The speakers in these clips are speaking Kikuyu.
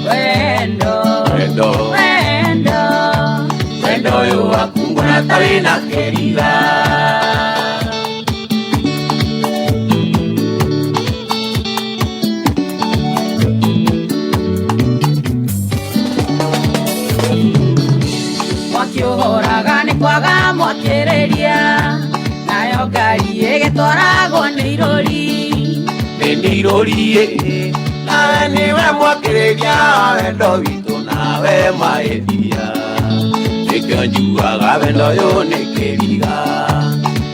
Wendo. Wendo. Wendo. Wendo ũyũ waku ngona ta wĩna kĩriga. Mwaki ũhoraga nĩ kwaga mwakĩrĩria, nayo ngari ĩgĩtwaragwo nĩ irũri. Nĩ irũri nawe nĩwe mwakĩrĩria wendo witũ nawe maĩthia. Nĩkĩo njugaga wendo ũyũ nĩ kĩriga.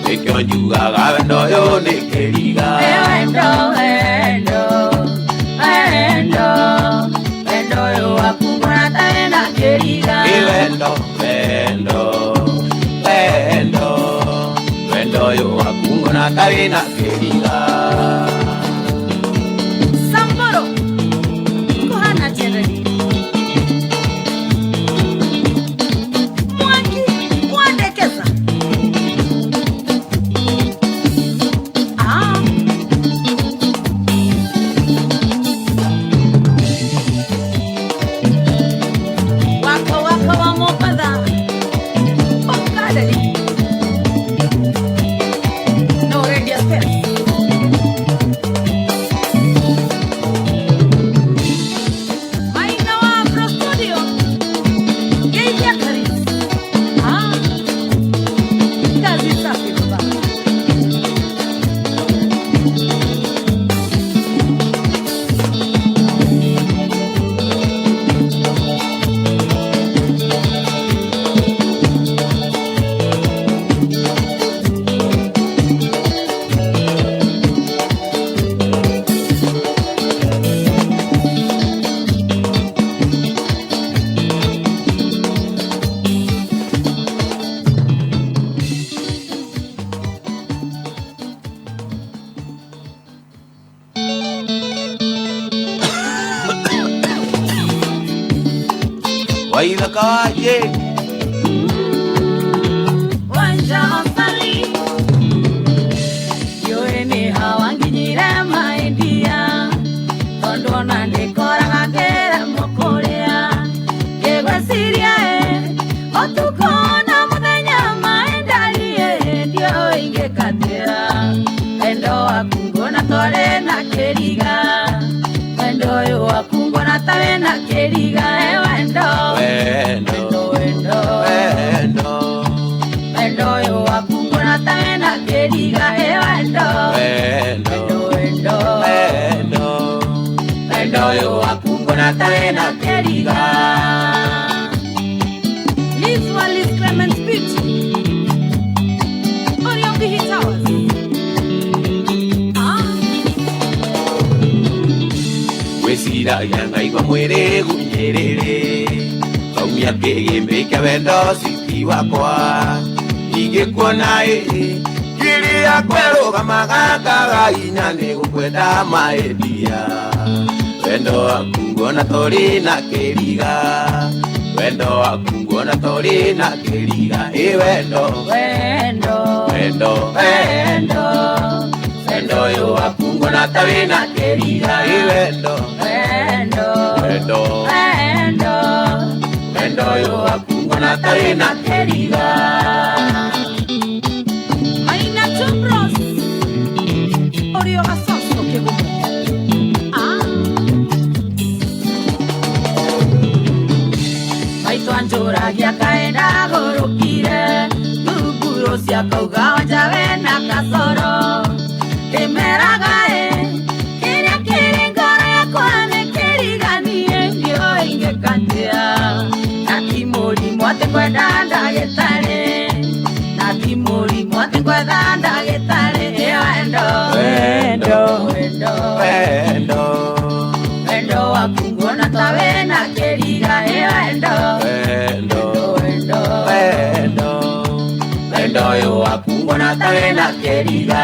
Nĩkĩo njugaga wendo ũyũ nĩ kĩriga. Ĩ wendo, wendo, wendo, wendo ũyũ waku ngona ta wĩna kĩriga. Ĩ wendo, wendo, wendo, wendo ũyũ waku ngona ta wĩna kĩriga. Samboro, kũhana njereri. Mwangi, mwandekeza. Ah. Wako wako wa Mombatha. Okadari. No radio space. Maina wa Afro Studio. Geithia Karis. Ah. Kazi safi baba. Waithaka wa Jane. Wanja Osali. Ndiũĩ nĩ hawa nginyire maindia, tondũ ona ndĩkoraga ngĩremwo kũrĩa. Ngĩgwĩciria ĩ, ũtukũ na mũthenya maĩ ndariĩ, ndiũĩ ingĩkatĩra. Wendo waku nguona twarĩ na kĩriga. Wendo ũyũ waku nguona ta wĩna kĩriga. Ĩ wendo. Wendo. Wendo, wendo. Wendo. Wendo ũyũ waku nguona ta wĩna kĩriga. Ĩ wendo. Wendo. Wendo, wendo. Wendo. Wendo ũyũ waku nguona ta wĩna kĩriga. Liz Wallis Clement Beauty. Orion Bihi Towers. Ah. Gwĩciragia ngaigua mwĩrĩ gunyĩrĩrĩ. Ngaumia kĩgĩmbĩ kĩa wendo citi wakwa. Ingĩkuona ĩ, kĩrĩa kwerũgamaga ngaga hinya nĩ gũkwenda maĩndia. Wendo waku nguona tũrĩ na kĩriga. Wendo waku nguona tũrĩ na kĩriga. Ĩ wendo. Wendo. Wendo. Wendo. Wendo ũyũ waku nguona ta wĩna kĩriga. Ĩ wendo. Wendo. Wendo. Wendo. Wendo ũyũ waku nguona ta wĩna kĩriga. Maina Chumros. Orio Gacoco Kĩgumo. Ah. Maitũ anjũragia kaĩ ndagũrũkire, thunguru ciakauga wanja wĩna kasoro. Ndĩmeraga ĩ, kĩrĩa kĩrĩ ngoro yakwa nĩ kĩriganie, ndiũĩ ingĩkatia. Na ti mũrimũ atĩ kwenda ndagĩtarĩ, na ti mũrimũ atĩ kwetha ndagĩtarĩ. Ĩ wendo. Wendo. Wendo. Wendo. Wendo waku nguona ta wĩna kĩriga. Ĩ wendo. Wendo. Wendo. Wendo. Wendo ũyũ waku nguona ta wĩna kĩriga.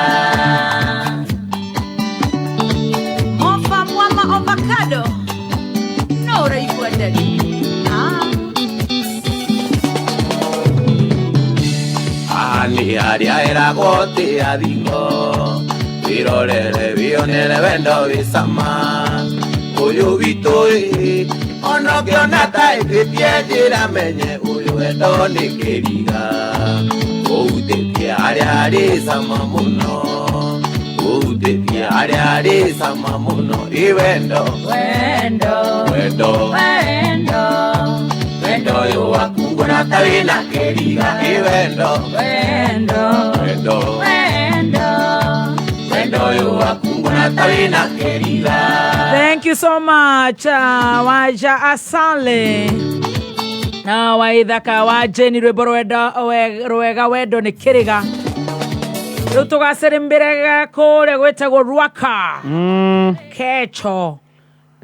Mofa mwama avocado. No ũraigua nderi. Ah. Haha nĩ harĩa ĩragwo ti athingo. Wĩrorere wĩonere wendo wĩ cama. Ũyũ witũ ĩ ona ũngĩona ta ĩtĩtie njĩra menye ũyũ wendo nĩ kĩriga ũhutĩtie harĩa harĩ cama mũno ũhutĩtie harĩa harĩ cama mũno ĩ wendo Wendo. Wendo. Wendo. Wendo ũyũ waku nguona ta wĩna kĩriga ĩ wendo. Wendo. Wendo. Wendo. Wendo ũyũ waku nguona ta wĩna kĩriga. Thank you so much, Waja Asale na waithaka wa Jeni, rwimbo rwega wendo nĩ kĩrĩga. Rĩu tũgacĩrĩmbĩre kũrĩa gwĩtagwo Ruaka kecho.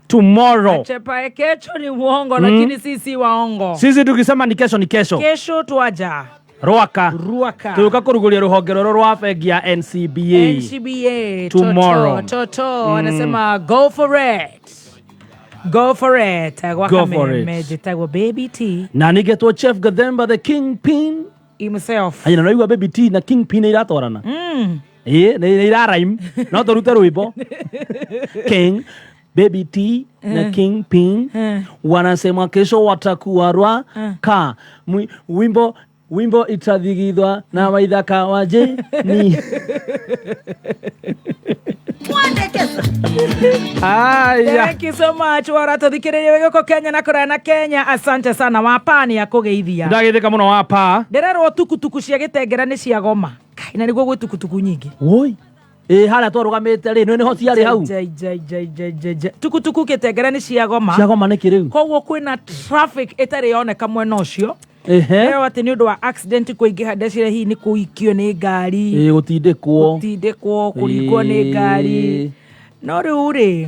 Tomorrow. Chepa kecho ni uongo, lakini sisi waongo. Sisi tukisema ni kesho ni kesho. Kesho twaja Rwaka. Ruaka. Tuka kũrugũria rũhonge rũrũ rwa bengi ya NCBA. NCBA. Tomorrow. Toto, toto. Anasema go for it, go for it. Go for it. Gwakameme jitagwo Baby T Na nĩgetwo Chef Gathemba the Kingpin. himself. Aya, na naigua Baby T na Kingpin nĩ iratwarana. Ĩ nĩ iraraim no tũrute rwĩmbo King Baby T na Kingpin wanasema kesho watakuwa Rwaka. Wimbo itathigithwa na Waithaka wa Jeni. Aya. Thank you so much waratũthikĩrĩria wĩ gũkũ Kenya na kũraya na Kenya, asante sana. Wapani akũgeithia. Ndagĩthĩka mũno wapa. Ndĩrerwo tukutuku cia gĩtengera nĩ cia goma. Kai, na nĩguo gwĩ tukutuku nyingĩ. Woi, ĩ harĩa twarũgamĩte rĩ, nĩ nĩho ciarĩ hau. Jai, jai, jai, jai, jai, jai. Tukutuku gĩtengera nĩ cia goma. Ciagoma nĩkĩ rĩu? Koguo kwĩna traffic ĩtarĩ yoneka mwena ũcio. Ehe. Ĩyo atĩ nĩ ũndũ wa accident kũingĩha, ndeciria hihi nĩ kũikio nĩ ngari. Ĩ gũtindĩkwo. Gũtindĩkwo, kũringwo nĩ ngari. No rĩu rĩ,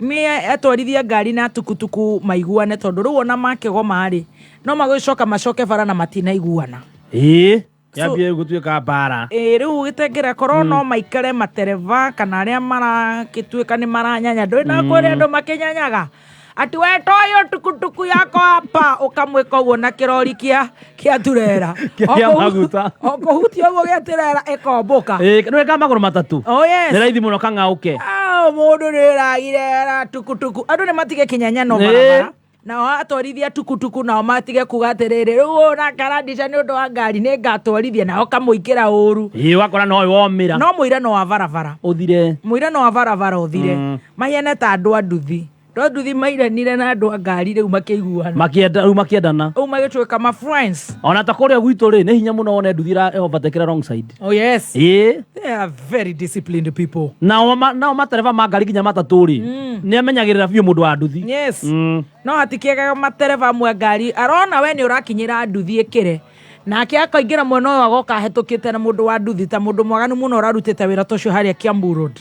nĩ atwarithia ngari na tukutuku maiguane, tondũ rĩu ona makĩgoma rĩ, no magũcoka macoke bara na matinaiguana. Ĩ yambie gũtuĩka mbara. Ĩ rĩu gĩtengera korwo no maikare matereba kana arĩa marakĩtuĩka nĩ maranyanya, ndũĩ na kũrĩ andũ makĩnyanyaga ati wetoyo tukutuku yako hapa, ũkamwĩka ũguo na kĩrori kĩa turera. Kĩa maguta. O kũhutia ũguo gĩa turera ĩkombũka. Ĩ nĩ ka magũrũ matatũ. Oh yes. Nĩ raithi mũno kang'aũke. Ah, mũndũ nĩ ragire tukutuku, andũ nĩ matige kĩnyanyano barabara, nao atwarithia tukutuku nao matige kuga atĩrĩrĩ, rĩu ũyũ nakarandica nĩ ũndũ wa ngari nĩ ngatwarithia, nao kamũingĩra ũru. Ĩ wakora no womĩra. No mũirano wa barabara. Ũthire. Mũirano wa barabara ũthire, mahiane ta andũ a nduthi. Andũ a nduthi mairanire na andũ a ngari, rĩu makĩiguana. Makĩenda rĩu makĩendana. Rĩu magĩtuĩka ma friends. Ona ta kũrĩa gwitũ rĩ, nĩ hinya mũno wone nduthi ĩra wrong side. Oh yes. Ĩ. They are very disciplined people. Nao matereba ma ngari nginya matatũ rĩ, nĩ amenyagĩrĩra biũ mũndũ wa nduthi. Yes. No hatikĩagaga matereba amwe ngari arona we nĩ ũrakinyĩra nduthi ĩkĩre nake akaingĩra mwena ũyũ, agoka ahĩtũkĩte na mũndũ wa nduthi ta mũndũ mwaganu mũno ũrarutĩte wĩra ta ũcio harĩa Kiambu Road.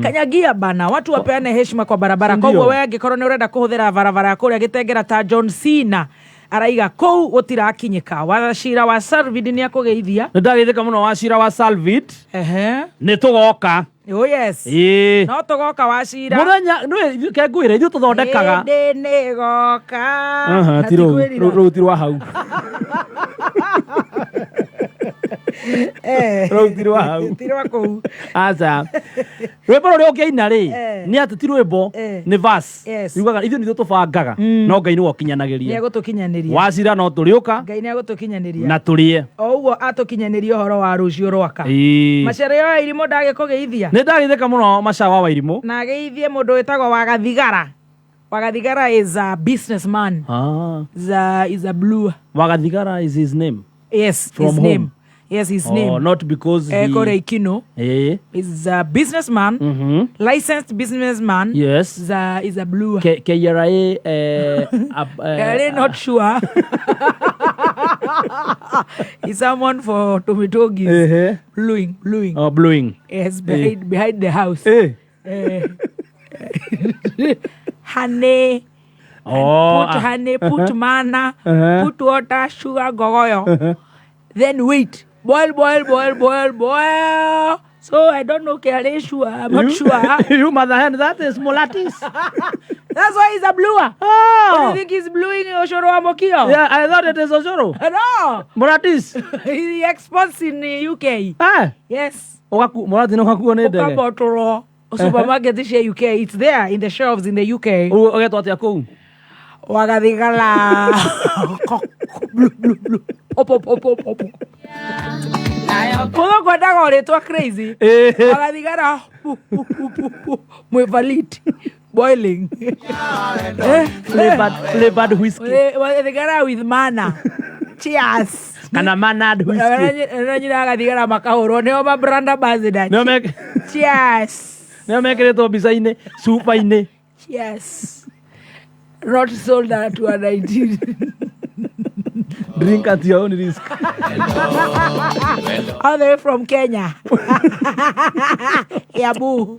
Kanyagia bana, watu wapeane heshima kwa barabara. Ndio. Koguo we angĩkorwo nĩ ũrenda kũhũthĩra barabara ya kũrĩa gĩtengera ta John Cena araiga kũu gũtirakinyĩka. Wacira wa Salvid nĩ akũgeithia. Nĩ ndagĩthĩka mũno Wacira wa Salvid. Ehe. Nĩ tũgoka. Oh yes. Ĩ. No tũgoka, Wacira. Mũthenya nĩ ke ngwĩre ithuĩ tũthondekaga. Hĩndĩ nĩ goka. Aha, Na ti rũu. ti kwĩrira. Rũu ti rwa hau. Rũu ti rwa hau. Ti rwa kũu. Aca, rwĩmbo rũrĩa ũngĩaina rĩ, nĩ atĩ ti rwĩmbo, nĩ verse. Riugaga ithuĩ nithuĩ tũbangaga, no Ngai nĩwe Nĩ ũkinyanagĩria. Egũtũkinyanĩria. Wacira no tũrĩũka. Ngai nĩ egũtũkinyanĩria. Na tũrĩe. O ũguo atũkinyanĩria ũhoro wa rũciũ rwaka. Ĩĩ. Macere ya irimũ ndagĩkũgeithia. Nĩ ndagĩthĩka mũno Maca wa Wairimũ. Na ageithie mũndũ wĩtagwo Wagathigara. Wagathigara is a businessman. Ah. Is a blue. Wagathigara is his name? Yes. From His home? name, yes, his Oh, name. not because he Kũrĩa Ikino. Eh. Is a businessman, licensed businessman. Is a blue. KRA Really not sure. He's someone for Tomitogis. Ehe. Bluing, bluing. Oh, bluing. Yes, behind the house. Eh. Honey. Oh, put ah. honey, put mana, put water, sugar, gogoyo. Then wait. Boil, boil, boil, boil, boil. So I don't know, KRA sure. I'm not sure. You mother hen, that is molasses. That's why he's a bluer. Oh. What do you think he's bluing, Oshoro Amokio? Yeah, I thought it is Oshoro. No. Molasses. He exports in the UK. Ah. Yes. Ũgaku morathi nĩ ũgakuo nĩ ndege. Ũkabotũrwo. Supermarket cia UK, it's there in the shelves in the UK. Ũguo ũgetwo atĩa kũu? Wagathigara. Blue, blue, blue. Popo, popo, popo. Mũthũngũ endaga ũrĩtwa crazy. Wagathigara. Pu, pu, pu, pu, pu. Mwĩvaliti. Boiling. Eh, Flavored whiskey. Wagathigara with mana. Cheers. Kana manad whiskey. Nyina agathigara makahũrwo nĩo ma brand ambassador. Nĩo me- Cheers. nĩo mekĩrĩtwo mbica-inĩ cuba-inĩ. Cheers. Not sold at 119. Drink at your own risk. All the way from Kenya. Kiambu.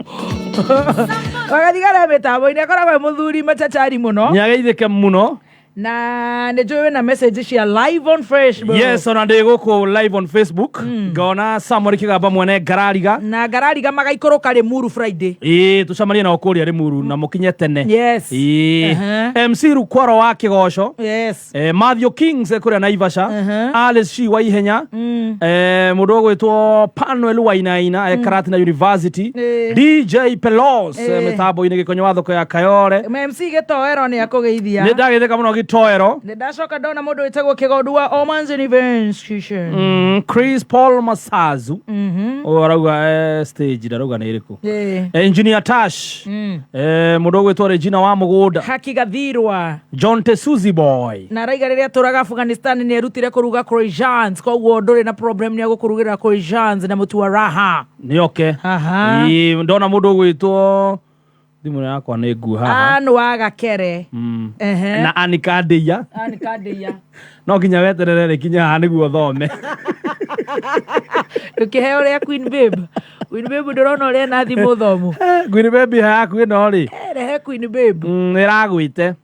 Wagathigara mĩtambo-inĩ akoragwo e mũthuri machachari mũno. Nĩageithĩke mũno. Na nĩ njũĩ wĩna message cia live on Facebook. Yes, ona ndĩ gũkũ live on Facebook. Ngona Samuel Kĩgamba mwene ngarariga. Na ngarariga magaikũrũka Limuru Friday. Ĩĩ, tũcemanie nao kũrĩa Limuru na mũkinye tene. Yes. Ĩĩ. MC Rukwaro wa Kĩgoco. Yes. Matthew Kings kũrĩa Naivasha. Alice Shi wa Ihenya. Mũndũ ũgwĩtwo Panuel Wainaina Karatina University. DJ Pelos mĩtambo-inĩ gĩkonyo wa thoko ya Kayore. MC Gĩtoero nĩ akũgeithia. Nĩ ndagĩthĩka mũno Gĩtoero. Nĩ ndacoka ndona mũndũ wĩtagwo Kĩgondu wa Omans and Events Kitchen. Chris Paul Masazu. Ũyũ arauga stage ndarauga nĩ ĩrĩkũ. Engineer Tash. Mũndũ ũgwĩtwo Regina wa Mũgũnda. Haki Gathirwa. John Tesuzi Boy. Na araiga rĩrĩa atũraga Afghanistan nĩ erutire kũruga croissants, koguo ndũrĩ na problem nĩ egũkũrugĩra croissants na mũtu wa raha. Nĩ oke. Aha. Ĩĩ, ndona mũndũ ũgwĩtwo thimũ yakwa nĩ nguo haha. Ann wa Gakere. Na Anika Ndeia. Anika Ndeia. No nginya weterere rĩkinye haha nĩguo thome. Ndũkĩheo ũrĩa Queen Babe. Queen Babe ndũrona ũrĩa ena thimũ thomu. Queen Babe yaku ĩno rĩ. Rehe Queen Babe. Nĩ ĩragwĩte.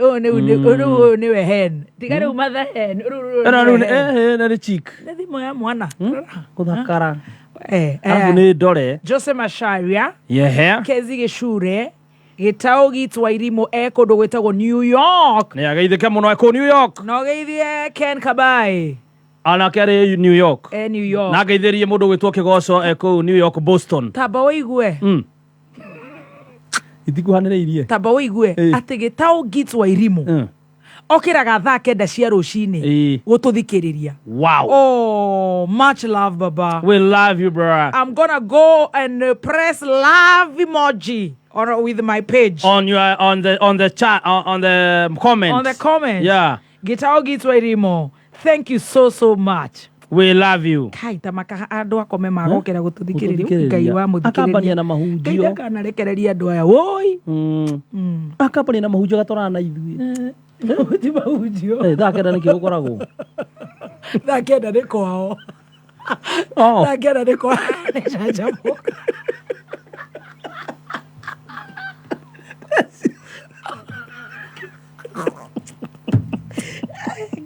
Ũyũ nĩ ũyũ nĩwe hen. Tiga rĩu matha hen. Ĩno rĩu nĩ chick. Nĩ thimũ ya mwana. Gũthakara. Arabu nĩ ndore. Jose Macharia. Yehe. Kezi Gĩcure. Gĩtaũ gitũ Wairimu e kũndũ gwĩtagwo New York. Nĩ ageithĩke mũno e kũu New York. Na ũgeithie Ken Kabai. Anake arĩ New York. E New York. Na ngeithĩrie mũndũ gwĩtwo Kĩgoco e kũu New York Boston. Tamba ũigue. Itikuhanĩrĩirie. Tamba ũigue atĩ Gĩtaũ gitũ Wairimu. Okĩraga thaa 9 cia rũcinĩ gũtũthikĩrĩria. Wow. Oh, much love, baba. We love you, bro. I'm gonna go and press love emoji or with my page. On your on the on the chat on the comments. On the comments. Yeah. Gĩtaũ gitũ Wairimu. Thank you so so much. We love you. Kai ta maka andũ akome magokĩra gũtũthikĩrĩria. Ngai wa mũthikĩrĩria. Akambania na mahunjio. Ngai ndakanarekereria andũ aya. Woi. Akambania na mahunjio gatwarana na ithuĩ. Ti mahunjio. Thaa 9 nĩkĩo gũkoragwo. Thaa 9 nĩ kwao. Thaa 9 nĩ kwao. Nĩ canjamũka.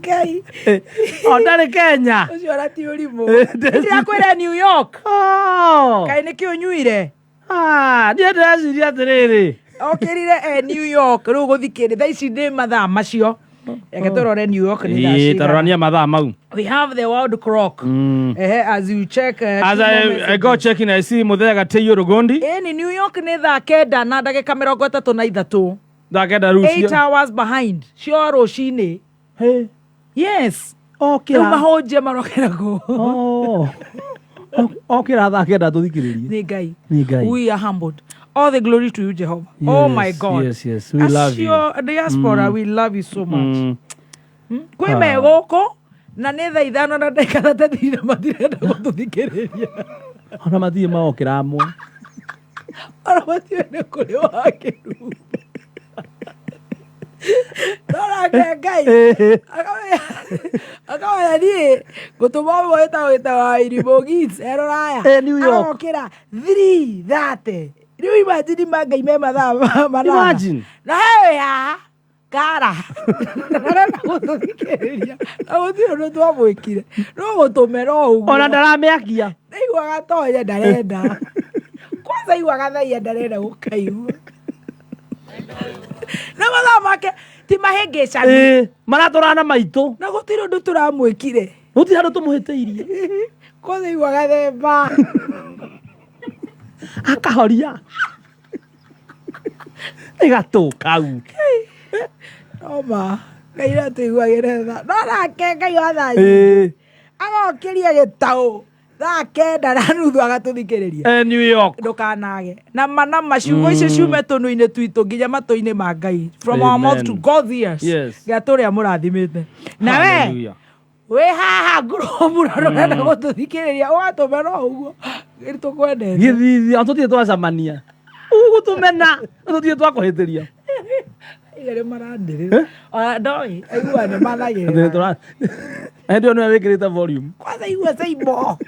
Ngai. O ndarĩ Kenya. Ũcio ona ti ũrimũ. Ndĩrakwĩra New York. Kaĩ nĩkĩ ũnyuire? Niĩ ndĩreciria atĩrĩrĩ. Okĩrire e New York rĩu gũthikĩrĩ thaa ici nĩ mathaa macio. Reke tũrore New York nĩ thaa cigana. Tarorania mathaa mau. We have the world clock. As you check, As two more I go checking, I see Muthee Gatĩiũ Rũgũndi. Ĩni New York nĩ thaa 9 na ndagĩka 33. Thaa 9 rũciũ. 8 hours behind. Cio rũcinĩ. Hey. Yes. Okĩra. Rĩu mahũnjia marokera kũ. Okĩra thaa 9 tũthikĩrĩrie. Nĩ Ngai. Nĩ Ngai. We are humbled. All the glory to you, Jehovah. Oh my God. Yes, yes. We love you. Acio diaspora, we love you so much. Kwĩ me gũkũ na nĩ thaa 5 na ndagĩka 33 na matirenda gũtũthikĩrĩria. Ona matirĩ maokĩra amwe. Ona matirĩ nĩ kũrĩ wakĩru. Nonake Ngai akamenya niĩ ngũtũma ũmwe wĩtagwo wĩtagwo Wairimu Gits e rũraya. New York. Arokĩra 3:30. Rĩu imagine ma Ngai me mathaa 8. Imagine. Na he wĩ haha kara. Arenda gũtũthikĩrĩria. Na gũtirĩ ũndũ twamwĩkire. No gũtũmera o ũguo. Ona ndaramĩakia. Ndaiguaga tonya ndarenda. Kwanza aiguaga thaia ndarenda gũkaigua. Na mathaa make ti mahĩngĩcanu. Maratũrana maitũ. Na gũtirĩ ũndũ tũramwĩkire. Gũtirĩ handũ tũmũhĩtĩirie. Kwanza aiguaga themba. Akahoria. Nĩ gatũ kau. Noma Ngai no tũiguagĩre tha no nake Ngai wa tha Ĩĩ. agokĩria gĩtaũ 9:30 agatũthikĩrĩria. Eh, New York. Ndũkanage nama nama ciugo icio ciume tũnua-inĩ twitũ nginya matũ-inĩ ma Ngai, from our mouth to Amen. God's ears. Yes. Ngai atũrĩa mũrathimĩte na we Hallelujah. wĩ haha ngurũmura ndũrenda gũtũthikĩrĩria ũgatũmena o ũguo nĩ tũkwendete. Gĩthithi, ona tũtirĩ twacemania. Ũgũtũmena, tũtirĩ twakũhĩtĩria. Iga nĩ marandĩrĩra ona ndoĩ aigua nĩ Atĩ mathagĩrĩra. Hĩndĩ ĩyo nĩwe wĩkĩrĩte volume. Kwanza igua caimbo.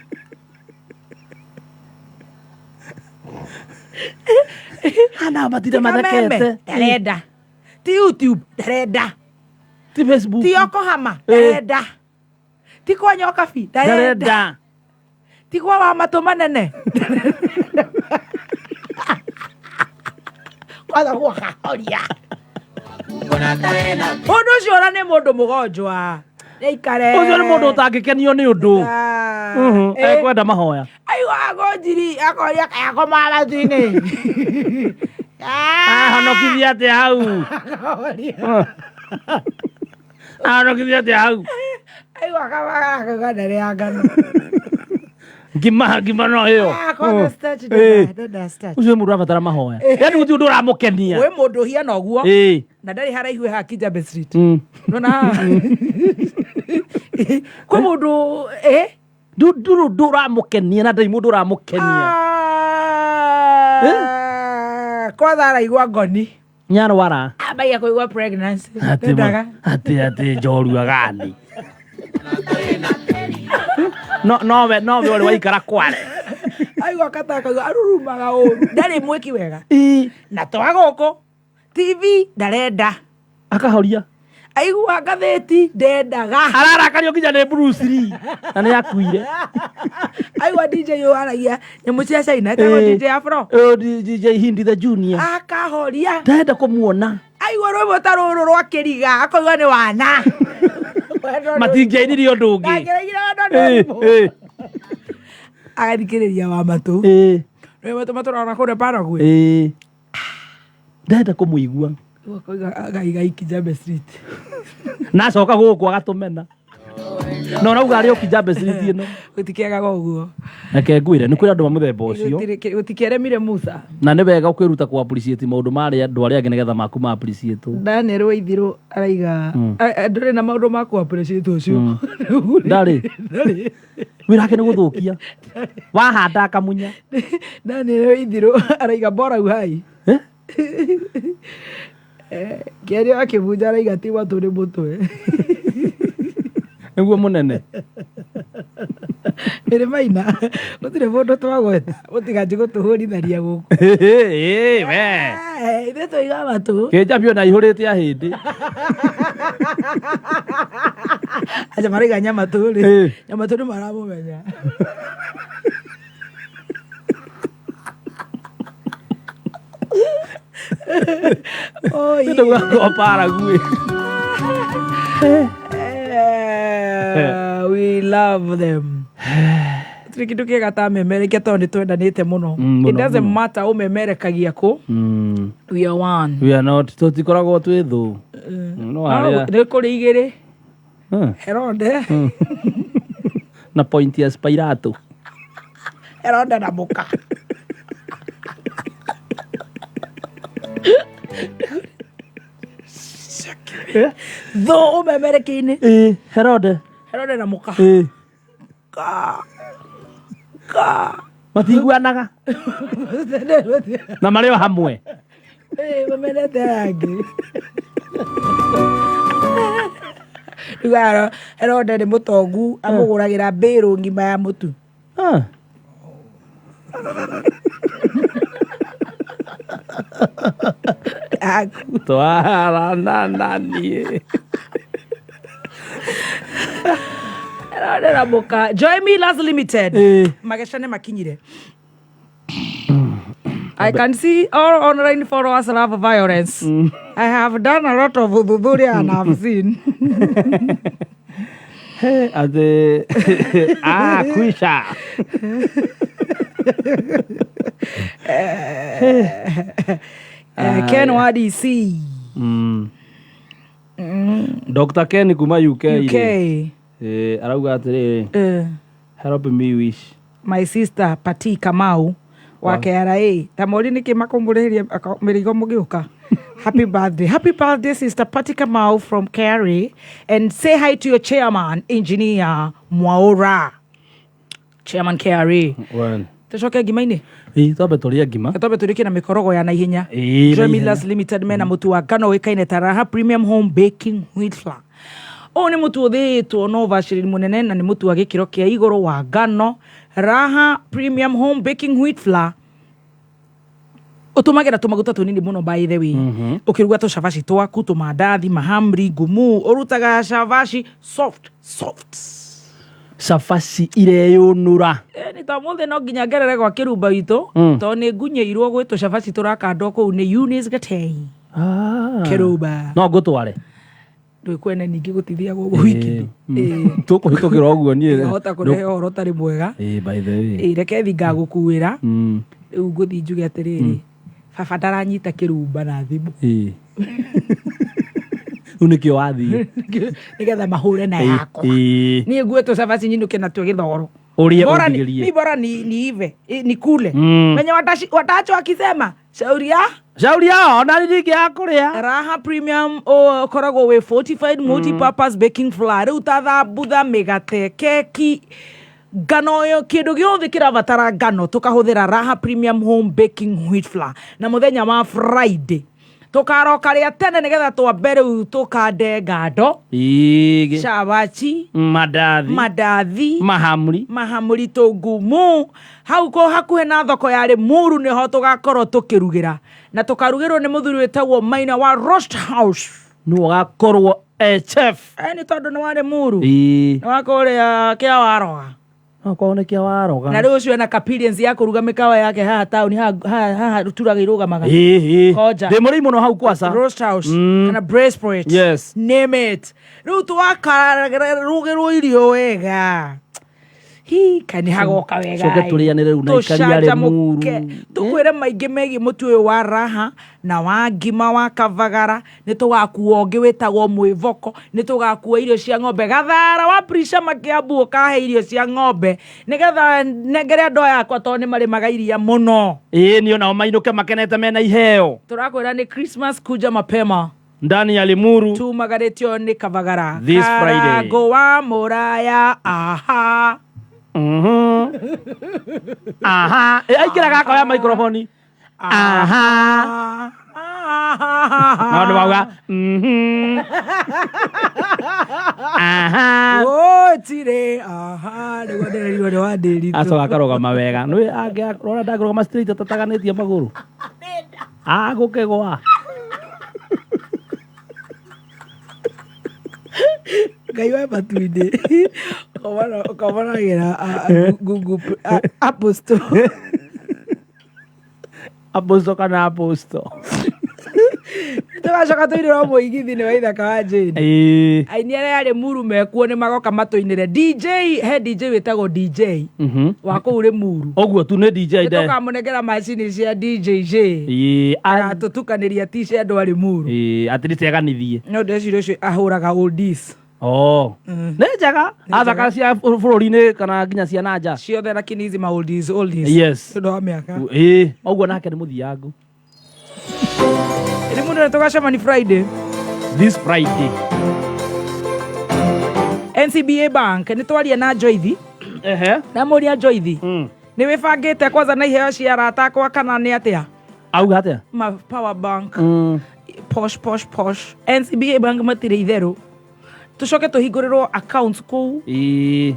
Ana matinda Kameme mathekete. ndarenda, ti YouTube ndarenda, Ti Facebook. ti Yokohama Eh. ndarenda, ti kwa Nyokabi ndarenda, Ndarenda. ti kwa wa matũ manene kwanza guakahoria mũndũ ũcio ona nĩ mũndũ mũgonjwa nĩaikare. Ũcio nĩ mũndũ ũtangĩkenio nĩ ũndũ. Ekwenda mahoya. Aigua ngũnjiri akoria kayakomaa matu-inĩ. Ahonokithia atĩa hau? Akahoria. Ahonokithia atĩa hau? Aigua kamaga akauga ndarĩa ngano. Ngima ngima no ĩyo. Ah, kwanza starch, Eh. ndenda starch. Ũcio nĩ mũndũ ũrabatara mahoya. Yaani gũtirĩ ũndũ ũramũkenia. Wĩ mũndũ ũhiana ũguo Ĩĩ. na ndarĩ haraihu ha Kijabe Street. Nona haha kwĩ mũndũ eh? Ndũrĩ ũndũ ũramũkenia na ndarĩ mũndũ ũramũkenia. Ah, kwanza araigua ngoni. Nyarwara. Ambagia kũigua pregnancy. Atĩ Ndendaga. atĩ atĩ njorua gani. No nowe nowe ũrĩ waikara kware. Aigua kataka arurumaga ũru ndarĩ mwĩki wega Ĩ. na twa gũkũ TV ndarenda. Akahoria. Aigua ngathĩti ndendaga. Ararakario nginya nĩ Bruce Lee na nĩ akuire. Aigua DJ ũyũ aragia nyamũ cia China etagwo Ĩ. DJ Afro. Ũyũ DJ Hindi the Junior. Akahoria. Ndenda kũmuona. Aigua rwĩmbo ta rũrũ rwa kĩriga akoiga nĩ wana. Matingĩainirie ũndũ ũngĩ. Ndangĩraigire wendo nĩ Ĩ, ũrimũ. ĩ, Agathikĩrĩria wa matũ. ĩ, Rwĩmbo tũmatũrona kũrĩa Paraguay. ĩ. Ndenda kũmũigua. Akoiga agaiga Kijabe Street. Na acoka gũkũ agatũmena. Na ũrauga arĩ o Kijabe Street ĩno. Gũtikĩagaga ũguo. Reke ngwĩre nĩ kwĩra andũ a mũthemba ũcio. Gũtikĩaremire Musa. Na nĩ wega kwĩruta kũ appreciate maũndũ ma arĩa andũ arĩa angĩ nĩgetha maku ma appreciate. Daniel Waithirũ araiga ndũrĩ na maũndũ ma kũ appreciate ũcio. Ndarĩ. Ndarĩ. Wĩra wake nĩ gũthũkia. Wahanda akamunya. Daniel Waithirũ araiga bora uhai. Eh? Kĩario akĩbunja araiga ti matũ nĩ mũtwe. Nĩguo mũnene. Ĩrĩ maina gũtirĩ mũndũ twagweta mũtiganji gũtũhũrithania gũkũ. Ĩ, we. Eh, ithuĩ tũiga matũ. Kĩnjabi ona ihũrĩte ahĩndĩ. Aca maraiga nyamatũ rĩ. Ĩ. Nyamatũ nĩ maramũmenya. Oi. Nĩ ndauga Paraguay. Eh, we love them. Gũtirĩ kĩndũ kĩega ta memerekia tondũ nĩ twendanĩte mũno. Mũno, It doesn't mũno. matter ũmemerekagia kũ. We are one. We are not tũtikoragwo twĩ thũ. No No, harĩa. nĩ kũrĩ igĩrĩ. Hmm. Herode. Na Pontius Pilato. Herode na mũka. Thũ ũmemerekia-inĩ. Ĩ, Herode. Herode na mũka. Ĩ. Ka. Ka. Matiguanaga. Na marĩ o hamwe. Eh, mamenete aya angĩ. Rĩu Herode nĩ mũtongu amũgũragĩra mbĩrũ ng'ima ya mũtu. Ah. Aku. Twarana na niĩ. Herode na mũka. Joy Millers Limited. Ĩ. Mageca nĩ makinyire. I can see all online followers love violence. I have done a lot of uthuthuria and I've seen. He, atĩ ah, kwisha. Ken wa DC. Dr. Ken kuma UK rĩ, UK. Arauga atĩrĩrĩ, help me wish My sister Pati Kamau wa KRA, ta mori nĩkĩ makũmũrĩhĩria mĩrigo mũgĩũka. Happy birthday, happy birthday, Sister Pati Kamau from KRA, and say hi to your chairman, Engineer Mwaura, chairman KRA. Well. Tũcoke ngima-inĩ. Ĩ, twambe tũrĩe ngima. Twambe tũrĩkie na mĩkorogo ya naihenya. Ĩ, Joy naihenya. Millers Limited mena mũtu wa ngano ũĩkaine ta Raha Premium Home Baking Wheat Flour. Ũyũ nĩ mũtu ũthĩĩtwo na ũbacĩrĩri mũnene na nĩ mũtu wa gĩkĩro kĩa igũrũ wa ngano. Raha Premium Home Baking Wheat Flour ũtũmagĩra tũmaguta tũnini mũno, by the way, ũkĩruga tũcabaci twaku, tũmandathi, mahamri, ngumu, ũrutaga cabaci soft soft. Cabaci ireyũnũra. Nĩ ta mũthĩ no nginya ngerere gwa kĩrumba witũ, tondũ nĩ ngunyĩirwo gwĩ tũcabaci tũrakandwo kũu nĩ Eunice Gatei. Kĩrumba. No ngũtware. Ndwĩkwene ningĩ gũtithiagwo gwiki. Tũkũhĩtũkĩra ũguo niĩ. Hota kũrehe ũhoro ũtarĩ mwega. Ĩ, by the way. Reke thi ngagũkuĩra. Rĩu ngũthiĩ njuge atĩrĩrĩ, baba ndaranyita kĩrumba na thimũ. Ĩ. Rĩu nĩkĩo wathiĩ. Nĩgetha mahũre na yakwa. Niĩ ngue tũcabaci nyinũke natuo gĩthoro. Ũrĩe. Bora ni, Ũndigĩrie. mi bora ni ive nikule. Wenye watacho akisema shauri ya Shauri yao, ona ningĩaga kũrĩa. Raha Premium ũkoragwo wĩ fortified multi-purpose baking flour. Rĩu ta thambutha, mĩgate, keki, ngano ĩyo, kĩndũ gĩothe kĩrabatara ngano, tũkahũthĩra Raha Premium Home Baking Wheat Flour. Na mũthenya wa Friday tũkaroka rĩa tene nĩgetha twambe rĩu tũkande ngando, Ĩĩ. cabaci, Mandathi. Mandathi, Mahamri. Mahamuri, tũngumu. Hau kũ hakuhĩ na thoko ya Limuru nĩho tũgakorwo tũkĩrugĩra, na tũkarugĩrwo nĩ mũthuri wĩtagwo Maina wa Roast House. Nĩwe ũgakorwo e chef. Nĩ tondũ nĩ wa Limuru. Ĩĩ. Nĩ wa kũrĩa kĩa waroga. Okorwo nĩ kĩa waroga. Na rĩu ũcio ena experience ya kũruga mĩkawa yake haha taũni, haha haha turaga irũgamaga. Ĩĩ. Koja. Ndĩ mũrĩi mũno hau kwaca. Roast House kana Braceport. Name it. Rĩu twakarugĩrwo irio wega. Hi, kaĩ nĩ hagoka wega. Coke ĩ. tũrĩanĩre rĩu na aikari a Limuru. Tũcanjamũke. Tũkwĩre maingĩ megiĩ mũtu ũyũ wa Raha na wa ngima wa Kavagara. Nĩ tũgakua ũngĩ wĩtagwo mwĩvoko, nĩ tũgakua irio cia ng'ombe Gathara wa Prisha Makiambu, ũkahe irio cia ng'ombe nĩgetha nengere andũ aya akwa, tondũ nĩ marĩmaga iria mũno. Ĩĩ, nĩ onao mainũke makenete mena iheo. Tũrakwĩra nĩ Christmas kuja mapema ndani ya Limuru. Tumagarĩtio nĩ Kavagara. This Friday. Karango wa mũraya, aha. Aha. Ĩ, aingĩra gakoya microphone, aha, no andũ mauga aha. Gũtirĩ aha nĩguo ndĩrerirwo nĩ wa ndĩritũ. Acoka akarũgama wega, nĩ angĩrora ndangĩrũgama straight atataganĩtie magũrũ, agũkĩgwa. Ngai wa matu-inĩ, ũkamonagĩra Google Apple Store. Aposto kana aposto. Tũgacoka tũinĩrwo mũigithi nĩ wa ithaka wa Jane. Ĩĩ. Aini arĩa arĩ muru mekuo nĩ magoka matũinĩre. DJ, he DJ wĩtagwo DJ wa kũu Rĩmuru. Ũguo tu nĩ DJ Nĩ nde. tũkamũnengera macini cia DJJ. Ĩĩ, agatũtukanĩria ti cia andũ a Rĩmuru. Ĩĩ, at least aganithie. No ndĩreciria ũcio ahũraga oldies. Oh. Nĩ njega athaka cia bũrũri-inĩ kana nginya cia na nja. Ciothe, lakini hizi ma oldies oldies. Yes. Nĩ ũndũ wa mĩaka. Ĩĩ, ũguo nake nĩ mũthiangu. Rĩmuru nĩ tũgacemani Friday. This Friday. NCBA Bank, nĩ twaria na Joithi. Namũria, Joithi, nĩ wĩbangĩte kwanza na iheo cia arata akwa kana nĩ atĩa? Auga atĩa? Ma power bank, posh posh posh. NCBA Bank matirĩ itherũ, tũcoke tũhingũrĩrwo accounts kũu. Ĩĩ.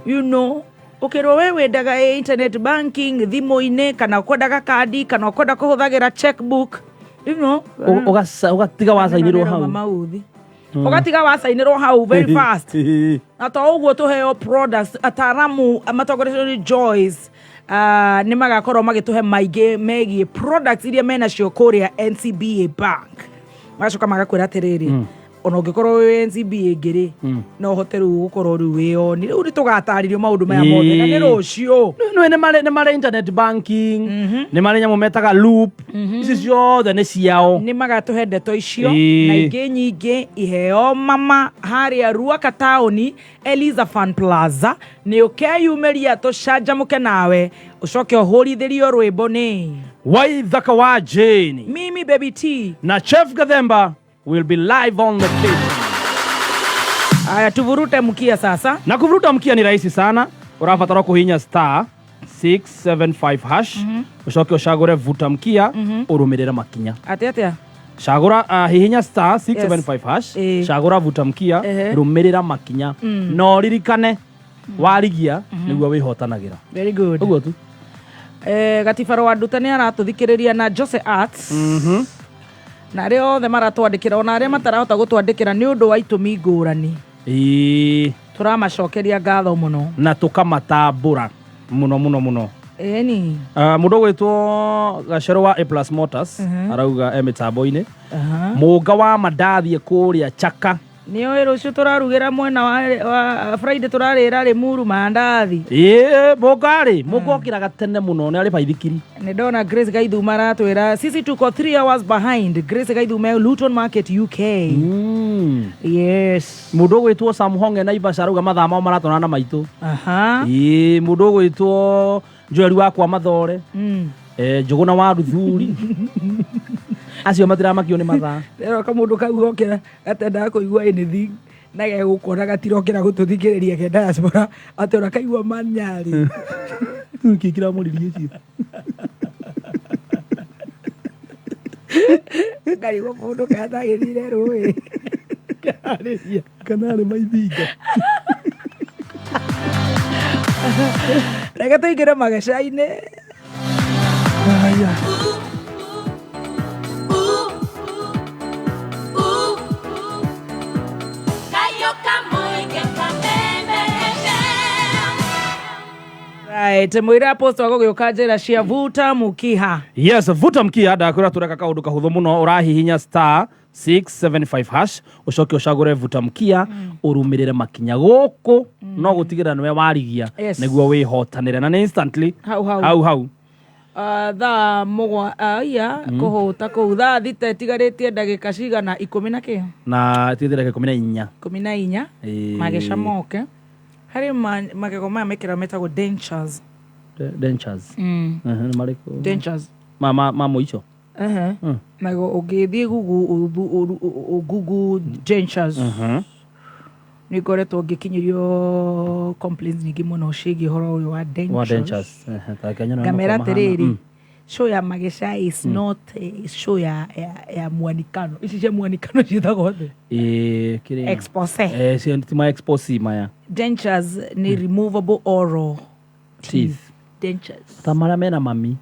Ũkĩrwo we wendaga ĩ internet banking thimũ-inĩ, kana ũkwendaga kandi, kana ũkwenda kũhũthagĩra checkbook. Ũgatiga wacainĩrwo hau. Mauthi ũgatiga wacainĩrwo hau very fast. Ĩĩ. Na to ũguo, tũheo products, ataramu matongoretio nĩ Joyce nĩ magakorwo magĩtũhe maingĩ megiĩ products iria menacio kũrĩa NCBA Bank. Magacoka magakwĩra atĩrĩrĩ, Ona ũngĩkorwo wĩ NCB ĩngĩ rĩ, no ũhote rĩu gũkorwo rĩu wĩ on. Rĩu nĩ tũgatarĩrio maũndũ maya mothe na nĩ rũciũ. Nĩ nĩ marĩ internet banking, nĩ marĩ nyamũ metaga loop, ici ciothe nĩ ciao. Nĩ magatũhe ndeto icio na ingĩ nyingĩ. Iheo mama harĩa Ruaka taũni, Eliza Fan Plaza, nĩ ũkeyumĩria tũcanjamũke nawe, ũcoke ũhũrithĩrio rwĩmbo nĩ Waithaka wa Jane mimi Baby T na Chef Gathemba will be live on location. Aya, tuvurute mkia sasa. Na kuvuruta mkia ni rahisi sana. Ũrabatara kũhihinya *675#, ũcoke ũcagũre vuta mkia, ũrũmĩrĩre makinya. Atĩ atĩa? Cagũra, hihinya *675#, cagũra vuta mkia, rũmĩrĩra makinya, na ũririkane warigia nĩguo wĩhotanagĩra. Very good. Ũguo tu. Gatibaro wa Nduta nĩ aratũthikĩrĩria na Jose Arts na arĩa othe maratwandĩkĩra, ona arĩa matarahota gũtwandĩkĩra nĩ ũndũ wa itũmi ngũrani, tũramacokeria ngatho mũno. Na tũkamatambũra mũno mũno mũno. Ĩni. Mũndũ ũgwĩtwo Gacero wa A Plus Motors arauga e mĩtambo-inĩ. Mũnga wa mandathiĩ kũrĩa Chaka. Nĩ ũĩ rũciũ tũrarugĩra mwena wa Friday, tũrarĩra Rĩmuru mandathi. Ĩĩ, mũnga rĩ, mũnga okĩraga tene mũno, nĩ arĩ baithikiri. Nĩ ndona Grace Gaithuma aratwĩra sisi tuko 3 hours behind. Grace Gaithuma, Luton Market, UK. Yes. Mũndũ ũgwĩtwo Sam Honge Naivasha arauga mathaa mao maratwarana na maitũ. Ĩĩ, mũndũ ũgwĩtwo Joel wakwa Mathore, Njũgũna wa Ruthuri, acio matiramakio nĩ mathaa. Rĩro kamũndũ kau gokĩra gatendaga kũigua anything na gegũkona gatirokĩra gũtũthikĩrĩria ke diaspora, atĩ ona kaigua manyarĩ. Kĩ kĩramũririe ũcio? Ngarigwo mũndũ katagĩthire rũĩ Karĩria kana arĩ maithinga. Reke tũingĩre mageca-inĩ. Aya. Right, mwĩre apostle agũgĩũka njĩra cia vuta mukiha. Yes, vuta mkia, ndakwĩra tũreka kaũndũ kahũthũ mũno. Ũrahihinya *675# ũcoke ũcagũre vuta mkia, ũrũmĩrĩre makinya. Gũkũ no gũtigĩrĩra nĩwe warigia nĩguo wĩhotanĩre, na nĩ instantly. Hau hau. Hau hau. Thaa mũgwa aya kũhũta kũu thaa 6 ĩtigarĩtie ndagĩka cigana? 10 na kĩ? Na tigĩrĩra ndagĩka 14. 14. Mageca moke harĩ magego maya mekĩra metagwo dentures. Dentures. Nĩ marĩkũ? Dentures. Ma mũico. Magego ũngĩthiĩ Google, Google dentures, nĩ ngoretwo ngĩkinyĩrio complaints nyingĩ mũno ciĩgiĩ ũhoro ũyũ wa wa dentures. Dentures. Ta Kenya nĩ Ngamera makoragwo mahana. atĩrĩrĩ, show ya mageca is not show ya mwanikano. Ici cia mwanikano ciĩtagwo atĩa? Ĩĩ, kĩrĩa Expose. Ti ma expose maya. Dentures nĩ removable oral teeth. Dentures. Ta marĩa mena mami.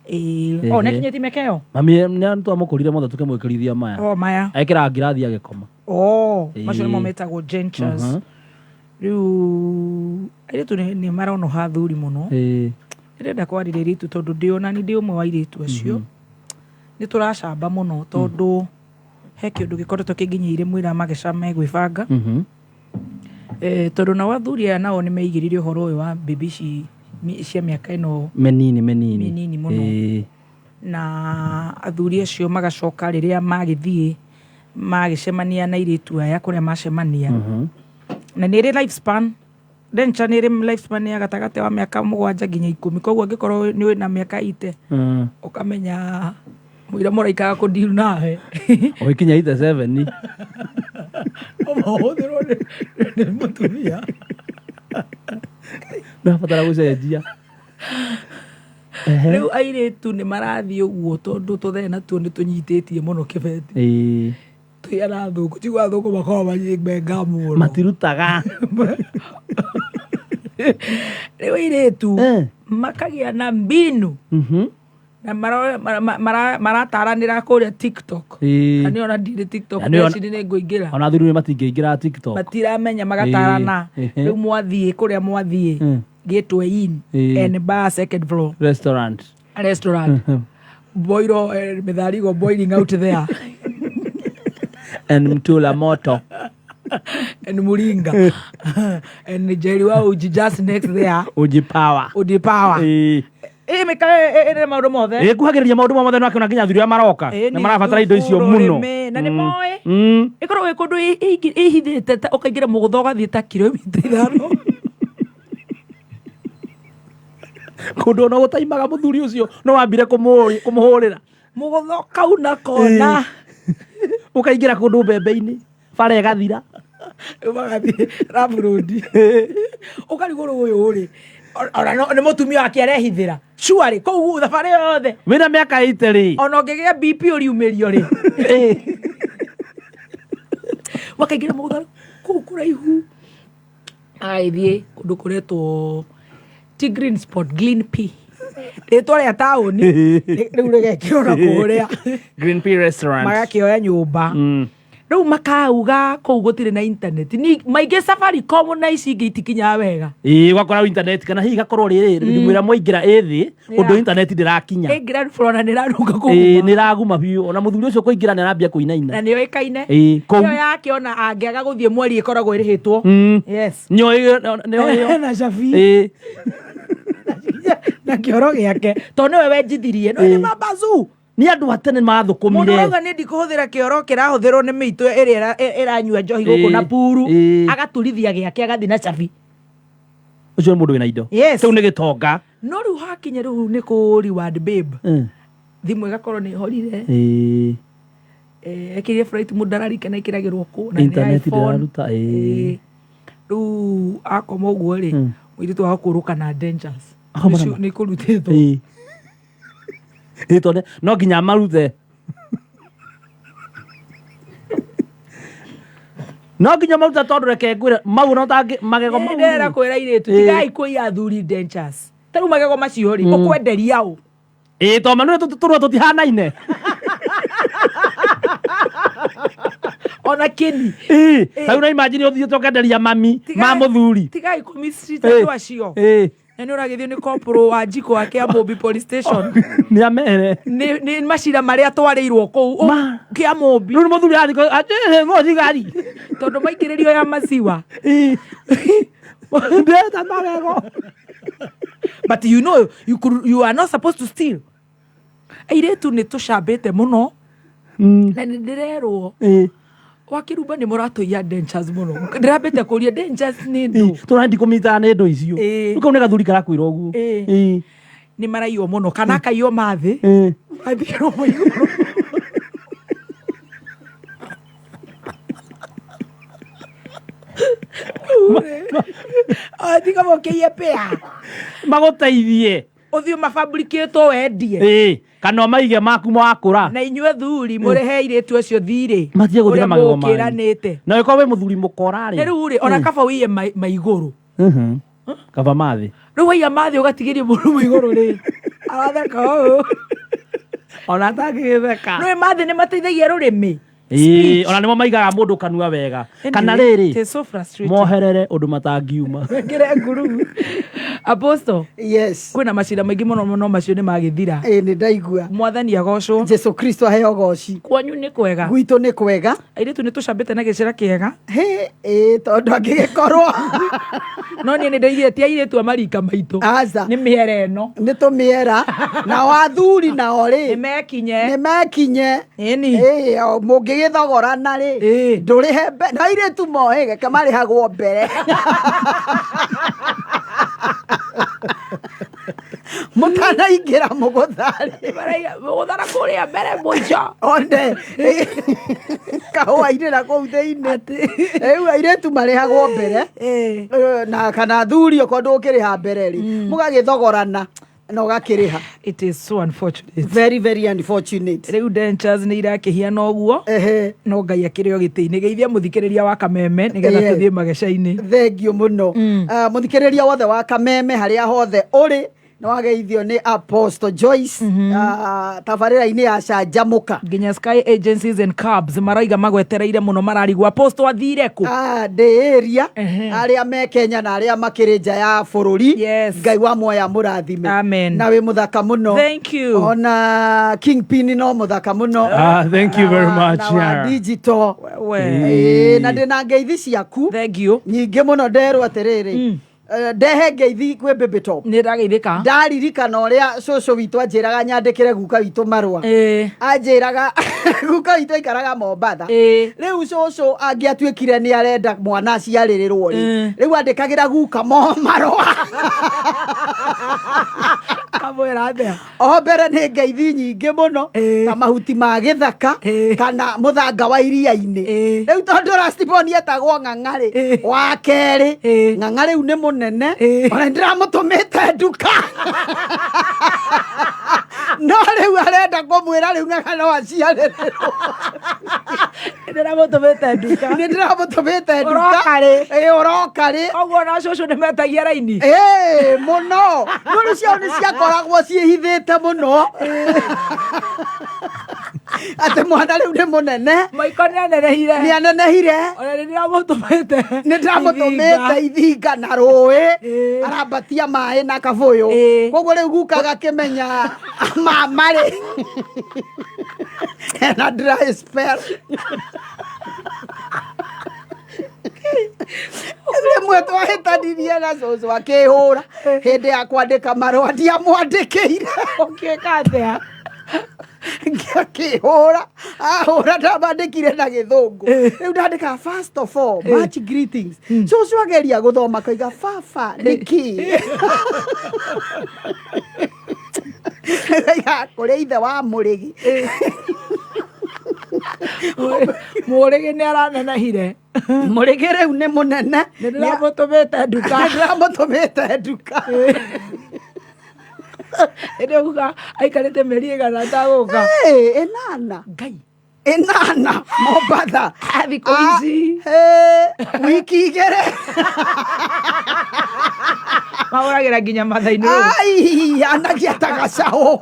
Ĩĩ. Oh, nĩkinyĩtie mĩaka ĩyo. Mami nĩ twamũkũrire mothe tũkĩmwĩkĩrithia maya. Oh, maya. Ekĩraga ngirathi agĩkoma. Oh, macio nĩmo metagwo dentures. Rĩu airĩtu nĩ maronoha athuri mũno. Ndĩrenda kwarĩria airĩtu tondũ ndĩ ona ni ndĩ ũmwe wa airĩtu acio. Nĩ tũracamba mũno tondũ he kĩũndũ gĩkoretwo kĩnginyĩire mwĩra mageca megwĩbanga. Tondũ nao athuri aya nao nĩ meigĩrĩire ũhoro ũyũ wa mbĩmbĩ ici cia mĩaka ĩno menini menini. Mĩnini mũno. Na athuri acio magacoka rĩrĩa magĩthiĩ magĩcemania na airĩtu aya kũrĩa macemania, na nĩ ĩrĩ life span, denture nĩ ĩrĩ life span ya gatagatĩ wa mĩaka 7 nginya 10. Koguo angĩkorwo nĩ wĩna mĩaka ite, ũkamenya mũira mũraikara kũndiru nawe. Ũgĩkinya ite 7. Ũmahũthĩrwo nĩ mũtumia. Nabatara gũcenjia. Rĩu airĩtu nĩ marathiĩ ũguo tondũ tũthee natuo nĩ tũnyitĩtie mũno kĩbeti. Twĩ ana athũngũ, tiguo athũngũ makoragwo menga mũno. Matirutaga. Rĩu airĩtu makagĩa na mbinu na marataranĩra kũrĩa TikTok. Na nĩ ona ndirĩ TikTok. Na nĩ ona- Ndeciri nĩ ngũingĩra. Ona athuri nĩ matingĩingĩra TikTok. Matiramenya, magatarana. Rĩu mwathiĩ kũrĩa mwathiĩ, Gateway Inn and Bar, second floor, restaurant. Restaurant, boilo, mĩtharigo boiling out there. And mtula moto. And muringa and Jerry wa uji just next there. Uji power. Uji power. Ĩĩ. Ĩ mĩka ĩrĩ maũndũ mothe. Ĩkuhagĩrĩria maũndũ mothe no akĩona nginya athuri arĩa maroka Ĩĩ, nĩ marabatara indo icio thukuru, mũno. ũrĩmi, na nĩ moĩ. Ĩkoragwo ĩ kũndũ ĩhithĩte ta ũkaingĩra mũgũtha ũgathiĩ ta kilomita 5. Kũndũ ona gũtaimaga mũthuri ũcio no wambire kũmũhũrĩra. Mũgũtha ũkauna kona. Ũkaingĩra kũndũ mbembe-inĩ bara ĩgathira. Magathiĩ raburudi ũkarigwo rĩu ũyũ rĩ ona nĩ mũtumia wake arehithĩra cuarĩ kũu thabarĩ yothe. Wĩna mĩaka 80 rĩ. Ona ũngĩgĩa BP ũriumĩrio rĩ makaingĩra mũgũtha kũu kũraihu agagĩthiĩ kũndũ kũretwo ti green spot, green pea rĩtwa rĩa taũni rĩu rĩgekĩrwo na kũrĩa. Green Pea Restaurant. Magakĩoya nyũmba. Rĩu makauga kũu gũtirĩ na internet. Ni maingĩ Safaricom na ici ingĩ itikinyaga wega. Ĩĩ, ũgakora internet kana hihi gakorwo rĩrĩ thimũ ĩrĩa mwaingĩra ĩ thĩ ũndũ internet ndĩrakinya. Ĩ ground floor na nĩ ĩrarunga Ĩĩ, kũguma. nĩ ĩraguma biũ ona mũthuri ũcio kũingĩra nĩ arambia kũinaina. Na nĩyo ĩkaine. Ĩĩ, kũu. Ĩyo yake ona angĩaga gũthiĩ mweri ĩkoragwo ĩrĩhĩtwo. Yes. Nĩyo ĩyo. Na cabi. Ĩĩ. Na kĩoro gĩake tondũ nĩwe wenjithirie no nĩ mabazu. Nĩ andũ a tene Mũndũ mathũkũmire. ũrauga nĩ ndikũhũthĩra kĩoro kĩrahũthĩrwo nĩ mĩitũ ĩrĩa ĩranyua njohi gũkũ Ĩĩ, na puru ĩĩ. agaturithia gĩake agathiĩ na cabi. Ũcio nĩ mũndũ wĩna indo. Yes. Rĩu nĩ gĩtonga. No rĩu hakinya rĩu nĩ kũ reward babe. Thimũ ĩgakorwo nĩ ĩhorire. Ĩĩ. Ekĩrire flight mũndũ ndararikana ĩkĩragĩrwo kũ na nĩ Internet iPhone. ndĩraruta, ĩĩ. Ĩĩ. Rĩu akoma ũguo rĩ mũirĩtu agakũrũka na dentures. Akoma na Nĩcio- ma- nĩ kũrutĩtwo. Ĩĩ. Ĩĩ, tondũ no nginya marute. No nginya marute tondũ reke ngwĩre mau ona ũtangĩ magego mau. Ndĩrera kwĩra airĩtu Ĩĩ. tigai kũiya athuri dentures. Ta rĩu magego macio rĩ ũkwenderia ũ? Ĩĩ, tondũ manure tũrua tũtihanaine. Ona kĩni. Ĩĩ, ta rĩu no imagine ũthiĩte ũkenderia mami ma mũthuri. Tigai kũ-mistreat Ĩĩ. andũ acio. Ĩĩ. Na nĩ ũragĩthio nĩ corporal wa Njiko wa Kĩamũmbi police station. Nĩ amere. Nĩ macira marĩa atwarĩirwo kũu Ma. Kĩamũmbi. Rĩu nĩ mũthuri arathiĩ atĩrĩ mũthigari. Tondũ maikĩrĩrio ya maziwa. Ĩĩ. Ndĩrenda magego. But you know you could, you are not supposed to steal. Airĩtu nĩ tũcambĩte mũno na nĩ ndĩrerwo Ĩĩ. wakĩrumba nĩ mũratũiya dentures mũno. Ndĩrambĩte kũria dentures nĩ ndũ. Tũrandi kũmitaga nĩ ndũ icio. Ĩĩ. Rĩu kau nĩ gathuri karakwĩra ũguo. Ĩĩ. Ĩĩ. Nĩ maraiywo mũno kana akaiywo mathĩ. Ĩĩ. Athikĩrwo maigũrũ. Athiĩ kamũkĩiye pĩa. Magũteithie. Ũthiĩ ũmafabricate wendie. Ĩĩ. Kana ũmaige maku wakũra. Na inyuĩ thuri mũrĩhe airĩtu acio thirĩ. Matige gũthiĩ na Ũrĩa magego manyu. mũkĩranĩte. Na ũngĩkorwo wĩ mũthuri mũkora rĩ. Na rĩu rĩ ona kaba ũiye maigũrũ. Kaba mathĩ. Rĩu waiya mathĩ ũgatigĩria mũndũ maigũrũ rĩ. Aratheka ũũ. Ona atangĩgĩtheka. Nĩũĩ mathĩ nĩ mateithagia rũrĩmĩ. Ĩĩ, ona nĩmo maigaga mũndũ kanua wega. Kana Anyway, rĩrĩ it is so frustrating. moherere ũndũ matangiuma. Wĩkĩre nguru. Apostle, Yes. kwĩna macira maingĩ mũno mũno macio nĩ magĩthira. Ĩĩ, nĩ ndaigua. Mwathani agocwo. Jesu Kristo aheo goci. Kwanyu nĩ kwega. Gwitũ nĩ kwega. Airĩtu nĩ tũcambĩte na gĩcĩra kĩega. Hĩ, ĩĩ, tondũ angĩgĩkorwo. No niĩ nĩ ndoigire ti airĩtu a marika maitũ. Aca. Nĩ mĩera ĩno. Nĩ tũmĩera. Nao athuri nao rĩ. Nĩ mekinye. Nĩ mekinye. Ĩni. Ĩĩ, o mũngĩgĩthogorana rĩ. Ĩĩ. Ndũrĩhe mbere. Na airĩtu mohĩge ke marĩhagwo mbere. Mũtanaingĩra mũgũtharĩ. Mũgũthara kũrĩa mbere mũico. One kahũa-inĩ na kũu thĩinĩ. Rĩu airĩtu marĩhagwo mbere. Na kana athuri okorwo ndũkĩrĩha mbere rĩ, mũgagĩthogorana na ũgakĩrĩha. It is so unfortunate. Very, very unfortunate. Rĩu dentures nĩ irakĩhiana ũguo. Ehe. No Ngai akĩrĩ o gĩtĩ-inĩ. Geithia mũthikĩrĩria wa Kameme nĩgetha Yes. tũthiĩ mageca-inĩ. Thengiũ mũno. Mũthikĩrĩria wothe wa Kameme harĩa hothe ũrĩ, Nĩ wageithio nĩ Apostle Joyce, tabarĩra-inĩ ya Canjamũka. Nginya Sky Agencies and Cabs maraiga magwetereire mũno, mararigwo Apostle athire kũ. Ah, ndĩ area. Arĩa me Kenya na arĩa makĩrĩ nja ya bũrũri. Ngai wa muoya mũrathime. Amen. Na wĩ mũthaka mũno. Thank you. Ona Kingpin no mũthaka mũno. Ah, thank you very much. Na wa digital. We. Ĩĩ, na ndĩna ngeithi ciaku Thank you. nyingĩ mũno. Nderwo atĩrĩrĩ, ndehe ngeithi kwĩ Baby Top. Nä ndageithä. Ndaririkana ũrĩa cũcũ witũ anjĩraga nyandĩkĩre guka witũ marũa. Anjĩraga guka witũ aikaraga Mombatha. Rĩu cũcũ angĩatuĩkire nĩ arenda mwana aciarĩrĩrwo rĩ, rĩu andĩkagĩra guka mo marũa. Kamwä ra atä? O mbere nĩ ngeithi nyingĩ mũno, ta mahuti ma gĩthaka kana mũthanga wa iria-inĩ. Rĩu tondũ last born etagwo Ng'ang'a rĩ, wa kerĩ, Ng'ang'a rĩu nĩ mũnene, ona nĩndĩramũtũmĩte nduka, no rĩu arenda kũmwĩra rĩu Ng'ang'a no aciarĩrĩrwo. Ndä ramå tå mä te nduka. Nĩ ndĩramũtũmĩte nduka. Ũroka rĩ? Ĩĩ, ũroka rĩ? Koguo na cũcũ nĩ metagia raini. Ĩĩ, mũno. No rĩu ciao nĩ ciakoragwo ciĩhithĩte mũno atĩ mwana rĩu nĩ mũnene. Maiko nĩ anenehire. Nĩ anenehire. Ona nĩ ndĩramå tå mä te. Nĩ ndĩramũtũmĩte ithinga na rũĩ, arambatia maĩ na kabũyũ. Koguo rĩu guka agakĩmenya mama rĩ ena dry spell. Rĩmwe twahĩtanirie na cũcũ akĩhũra hĩndĩ ya kwandĩka marũa ndiamwandĩkĩire. Ũngĩka atĩa? Akĩhũra, ahũra ndamandĩkire na gĩthũngũ. Rĩu ndandĩka, "First of all, much greetings." Cũcũ ageria gũthoma kaiga, "Baba nĩkĩ?" Kaiga kũrĩ ithe wa mũrĩgi. Må rä gä nä aranenehire. Mũrĩgi rĩu nĩ mũnene. Nĩ ndĩramå tå mä te nduka. Nĩ ndĩramũtũmĩte nduka. Ĩndĩ guka aikarĩte mĩeri ĩgana atagũka? Ĩ, 8. Ngai. 8 Mombatha. Thikũ ici. Ah, wiki 2. Mahũragĩra nginya matha-inĩ rĩu. Ai, anagia ta gacaũ.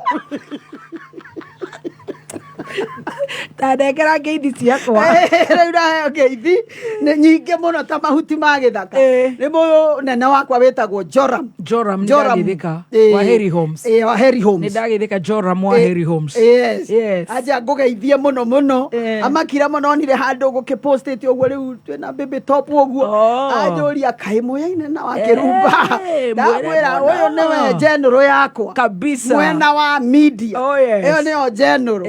Ta ndengera ngeithi ciakwa. Rĩu ndaheo ngeithi nĩ nyingĩ mũno ta mahuti ma gĩthaka. Nĩ mũnene wakwa wĩtagwo Joram. Joram, nĩ Joram. ndageithĩka. Wa Heri Homes. Ĩĩ, wa Heri Homes. Nĩ ndageithĩka, Joram wa Heri Homes. Yes. Yes. Anja ngũgeithie mũno mũno. Amakira mũno onire handũ gũkĩpostĩte ũguo rĩu twĩna Baby Top ũguo. Anjũria kaĩ mũyaine na wa Kĩrumba. Mwĩre Ndamwĩra ũyũ mũno. nĩwe general yakwa. Kabisa. Mwena wa media. Oh, yes. Ĩyo nĩyo general.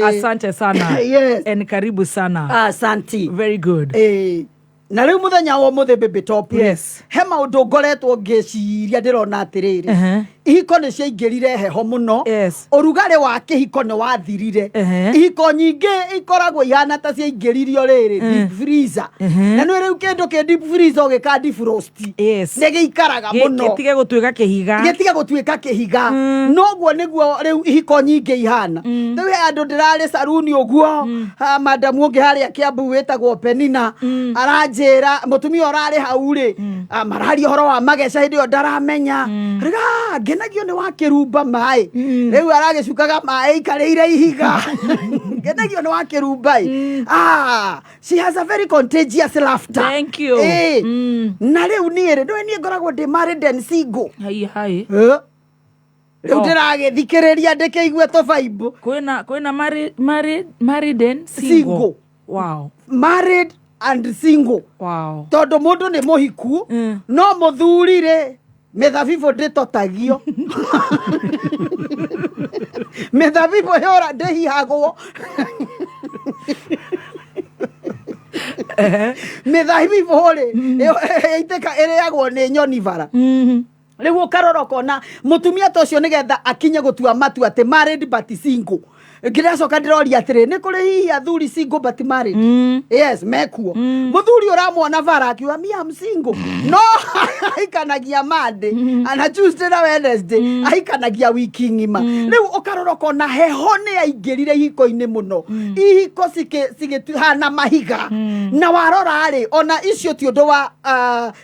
Asante sana. Yes. And karibu sana. Asanti. Very good. Na rĩu mũthenya wa ũmũthĩ, Baby Top rĩ, Yes. he maũndũ ngoretwo ngĩciria, ndĩrona atĩrĩrĩ, ihiko nĩ ciaingĩrire heho mũno. Ũrugarĩ wa kĩhiko nĩ wathirire. Ihiko nyingĩ ikoragwo ihana ta ciaingĩririo rĩrĩ deep freezer. Na nĩ rĩu kĩndũ kĩ deep freezer ũgĩka defrost nĩ gĩikaraga mũno. Gĩtige gũtuĩka kĩhiga. Gĩtige gũtuĩka kĩhiga. Noguo nĩguo rĩu ihiko nyingĩ ihana. Rĩu he andũ ndĩrarĩ saruni ũguo, ha, madamu ũngĩ harĩa Kĩambu wĩtagwo Penina aranjĩra mũtumia ũrarĩ hau rĩ, mararia ũhoro wa mageca hĩndĩ ĩyo ndaramenya rĩga ngenagio nĩ wa Kĩrumba maĩ rĩu aragĩcukaga maĩ ikarĩire ihiga, ngenagio nĩ wa Kĩrumba ĩ. Ah, she has a very contagious laughter. Thank you. Na rĩu niĩ rĩ, ndũĩ niĩ ngoragwo ndĩ married and single. Hai hai. Rĩu Oh. ndĩragĩthikĩrĩria ndĩkĩigue tũbaibũ. Kwĩna married and single. Single. Wow. Married and single. Wow. Tondũ mũndũ nĩ mũhiku, no mũthuri rĩ, mĩthabibũ ndĩtotagio, mĩthabibũ yora ndĩhihagwo, mĩthabibũ rĩ ĩitĩka ĩrĩagwo nĩ nyoni bara. Rĩu ũkarora ũkona mũtumia ta ũcio nĩgetha akinye gũtua matua atĩ married but single. Ngĩracoka ndĩroria atĩrĩ, nĩ kũrĩ hihi athuri single but married? Yes, mekuo. Mũthuri ũramwona bara akiuga, "Me, I'm single," no ahikanagia Monday ana Tuesday na Wednesday, ahikanagia wiki ng'ima. Rĩu ũkarora ũkona heho nĩ yaingĩrire ihiko-inĩ mũno, ihiko cigĩtuhana mahiga. Na warora rĩ, ona icio ti ũndũ wa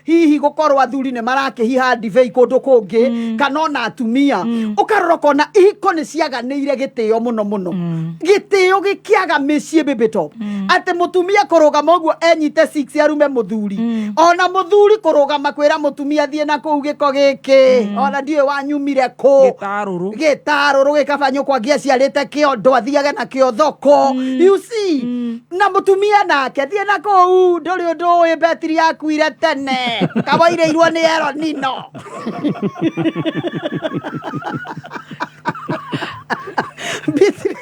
hihi gũkorwo athuri nĩ marakĩhiha ndibei kũndũ kũngĩ kana ona atumia. Ũkarora ũkona ihiko nĩ ciaganĩire gĩtĩo mũno mũno, gĩtĩo gĩkĩaga mĩciĩ bĩbĩto, atĩ mũtumia kũrũgama ũguo enyite six arume mũthuri, ona mũthuri kũrũgama kwĩra mũtumia thiĩ na kũu gĩko gĩkĩ, ona ndiũĩ wanyumire kũ. Gĩtarũrũ. Gĩtarũrũ gĩkaba nyũkwa angĩaciarĩte kĩondo athiage nakĩo thoko, you see? Na mũtumia nake thiĩ na kũu, ndũrĩ ũndũ ũĩ, betiri yakuire tene, kawairĩirwo nĩ eronino. Betiri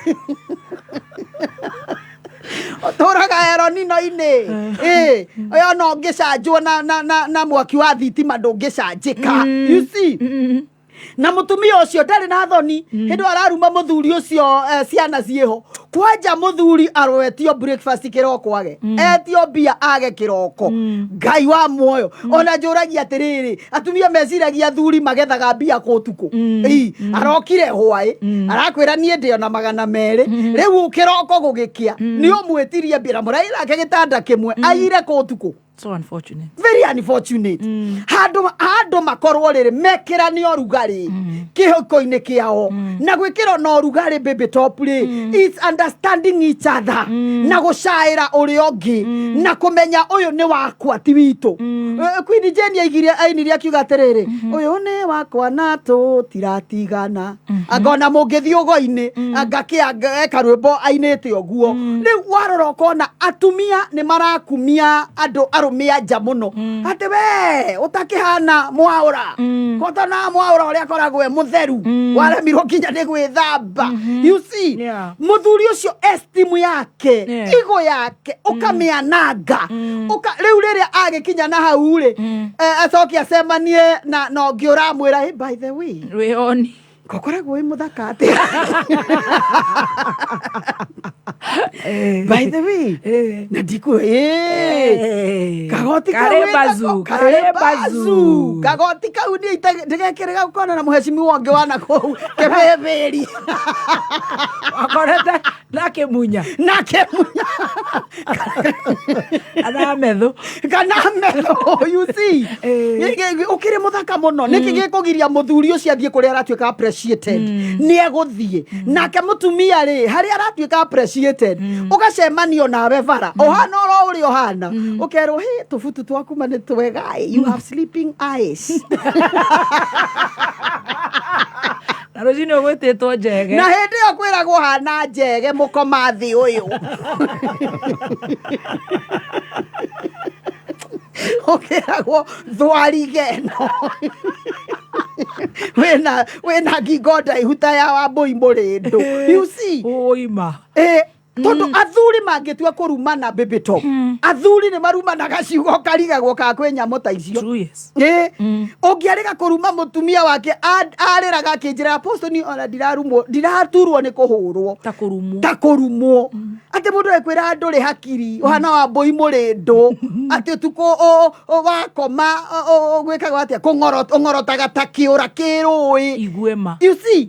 ũtũraga eronino-inĩ. Ĩ ĩyo no ũngĩcanjwo na mwaki wa thitima ndũngĩcanjĩka, you see? Na mũtumia ũcio ndarĩ na thoni hĩndĩ ĩyo araruma mũthuri ũcio, ciana ciĩho kwanja. Mũthuri aroetio breakfast kĩroko age, etio mbia age kĩroko. Ngai wa muoyo, ona njũragia atĩrĩrĩ, atumia meciragia athuri magethaga mbia kũ ũtukũ? Ĩ, arokire hwaĩ arakwĩra niĩ ndĩ ona 200. Rĩu kĩroko gũgĩkĩa nĩ ũmwĩtirie mbia na mũrairake gĩtanda kĩmwe, aire kũ ũtukũ? So unfortunate. Very unfortunate. Handũ makorwo rĩrĩ mekĩrane ũrugarĩ kĩhiko-inĩ kĩao, na gwĩkĩrwo na ũrugarĩ baby top rĩ, it's understanding each other na gũcaĩra ũrĩa ũngĩ na kũmenya ũyũ nĩ wakwa ti witũ. Queen Jane aigire ainire akiuga atĩrĩrĩ, "Ũyũ nĩ wakwa na tũtiratigana." Angona mũngĩthiĩ ũgo-inĩ angakĩa eka rwĩmbo ainĩte ũguo. Rĩu warora ũkona atumia nĩ marakumia andũ arũme anja mũno, atĩ we ũtakĩhana mwaũra kotona mwaũra ũrĩa akoragwo e mũtheru, waremirwo nginya nĩ gwĩthamba, you see? Mũthuri ũcio esteem yake, igo yake ũkamĩananga. Rĩu rĩrĩa agĩkinya na hau rĩ, acoke acemanie na ũngĩ ũramwĩra, "Hey, by the way, Wĩoni. Kokoragwo wĩ mũthaka atĩa, by the way?" Na ndikũ kagoti kau Karĩ wĩnako- bazu, karĩ karĩ bazu. bazu. Kagoti kau niĩ ndĩgekĩrĩga gũkona na mũhecimiwa ũngĩ wana kũu kĩbĩbĩri. Wakorete na kĩmunya. Nake munya. Ana methu. Kana metho, you see? Ũkĩrĩ mũthaka mũno, nĩkĩ gĩkũgiria mũthuri ũcio athiĩ kũrĩa aratuĩka appreciated? Nĩ egũthiĩ. Nake mũtumia rĩ, harĩa aratuĩka appreciated, ũgacemanio nawe bara ũhana oro ũrĩa ũhana, ũkerwo, "Hĩ, tũbutu twaku ma nĩ twega ĩ, you have sleeping eyes." Na rũcinĩ ũgwĩtĩtwo njege. Na hĩndĩ ĩyo kwĩragwo hana njege mũkoma thĩ ũyũ, ũkĩragwo thwarige ĩno wĩna ngingo ndaihu ta ya wambũi mũrĩndũ, you see? Ũima. Ĩ, tondũ athuri mangĩtua kũrumana baby top, athuri nĩ marumanaga ciugo karigagwo ka kwĩ nyamũ ta icio. True, yes. Ĩ, ũngĩarĩga kũruma mũtumia wake, arĩraga akĩnjĩra, "Apostle, ni ona ndirarumwo, ndiraturwo nĩ kũhũrwo Ta kũrumwo." Ta kũrumwo, atĩ mũndũ ekwĩra ndũrĩ hakiri, ũhana wa mbũi mũrĩndũ, atĩ ũtukũ wakoma gwĩkagwo atĩa, ũng'orotaga ta kĩũra kĩrũĩ. Iguĩma. You see?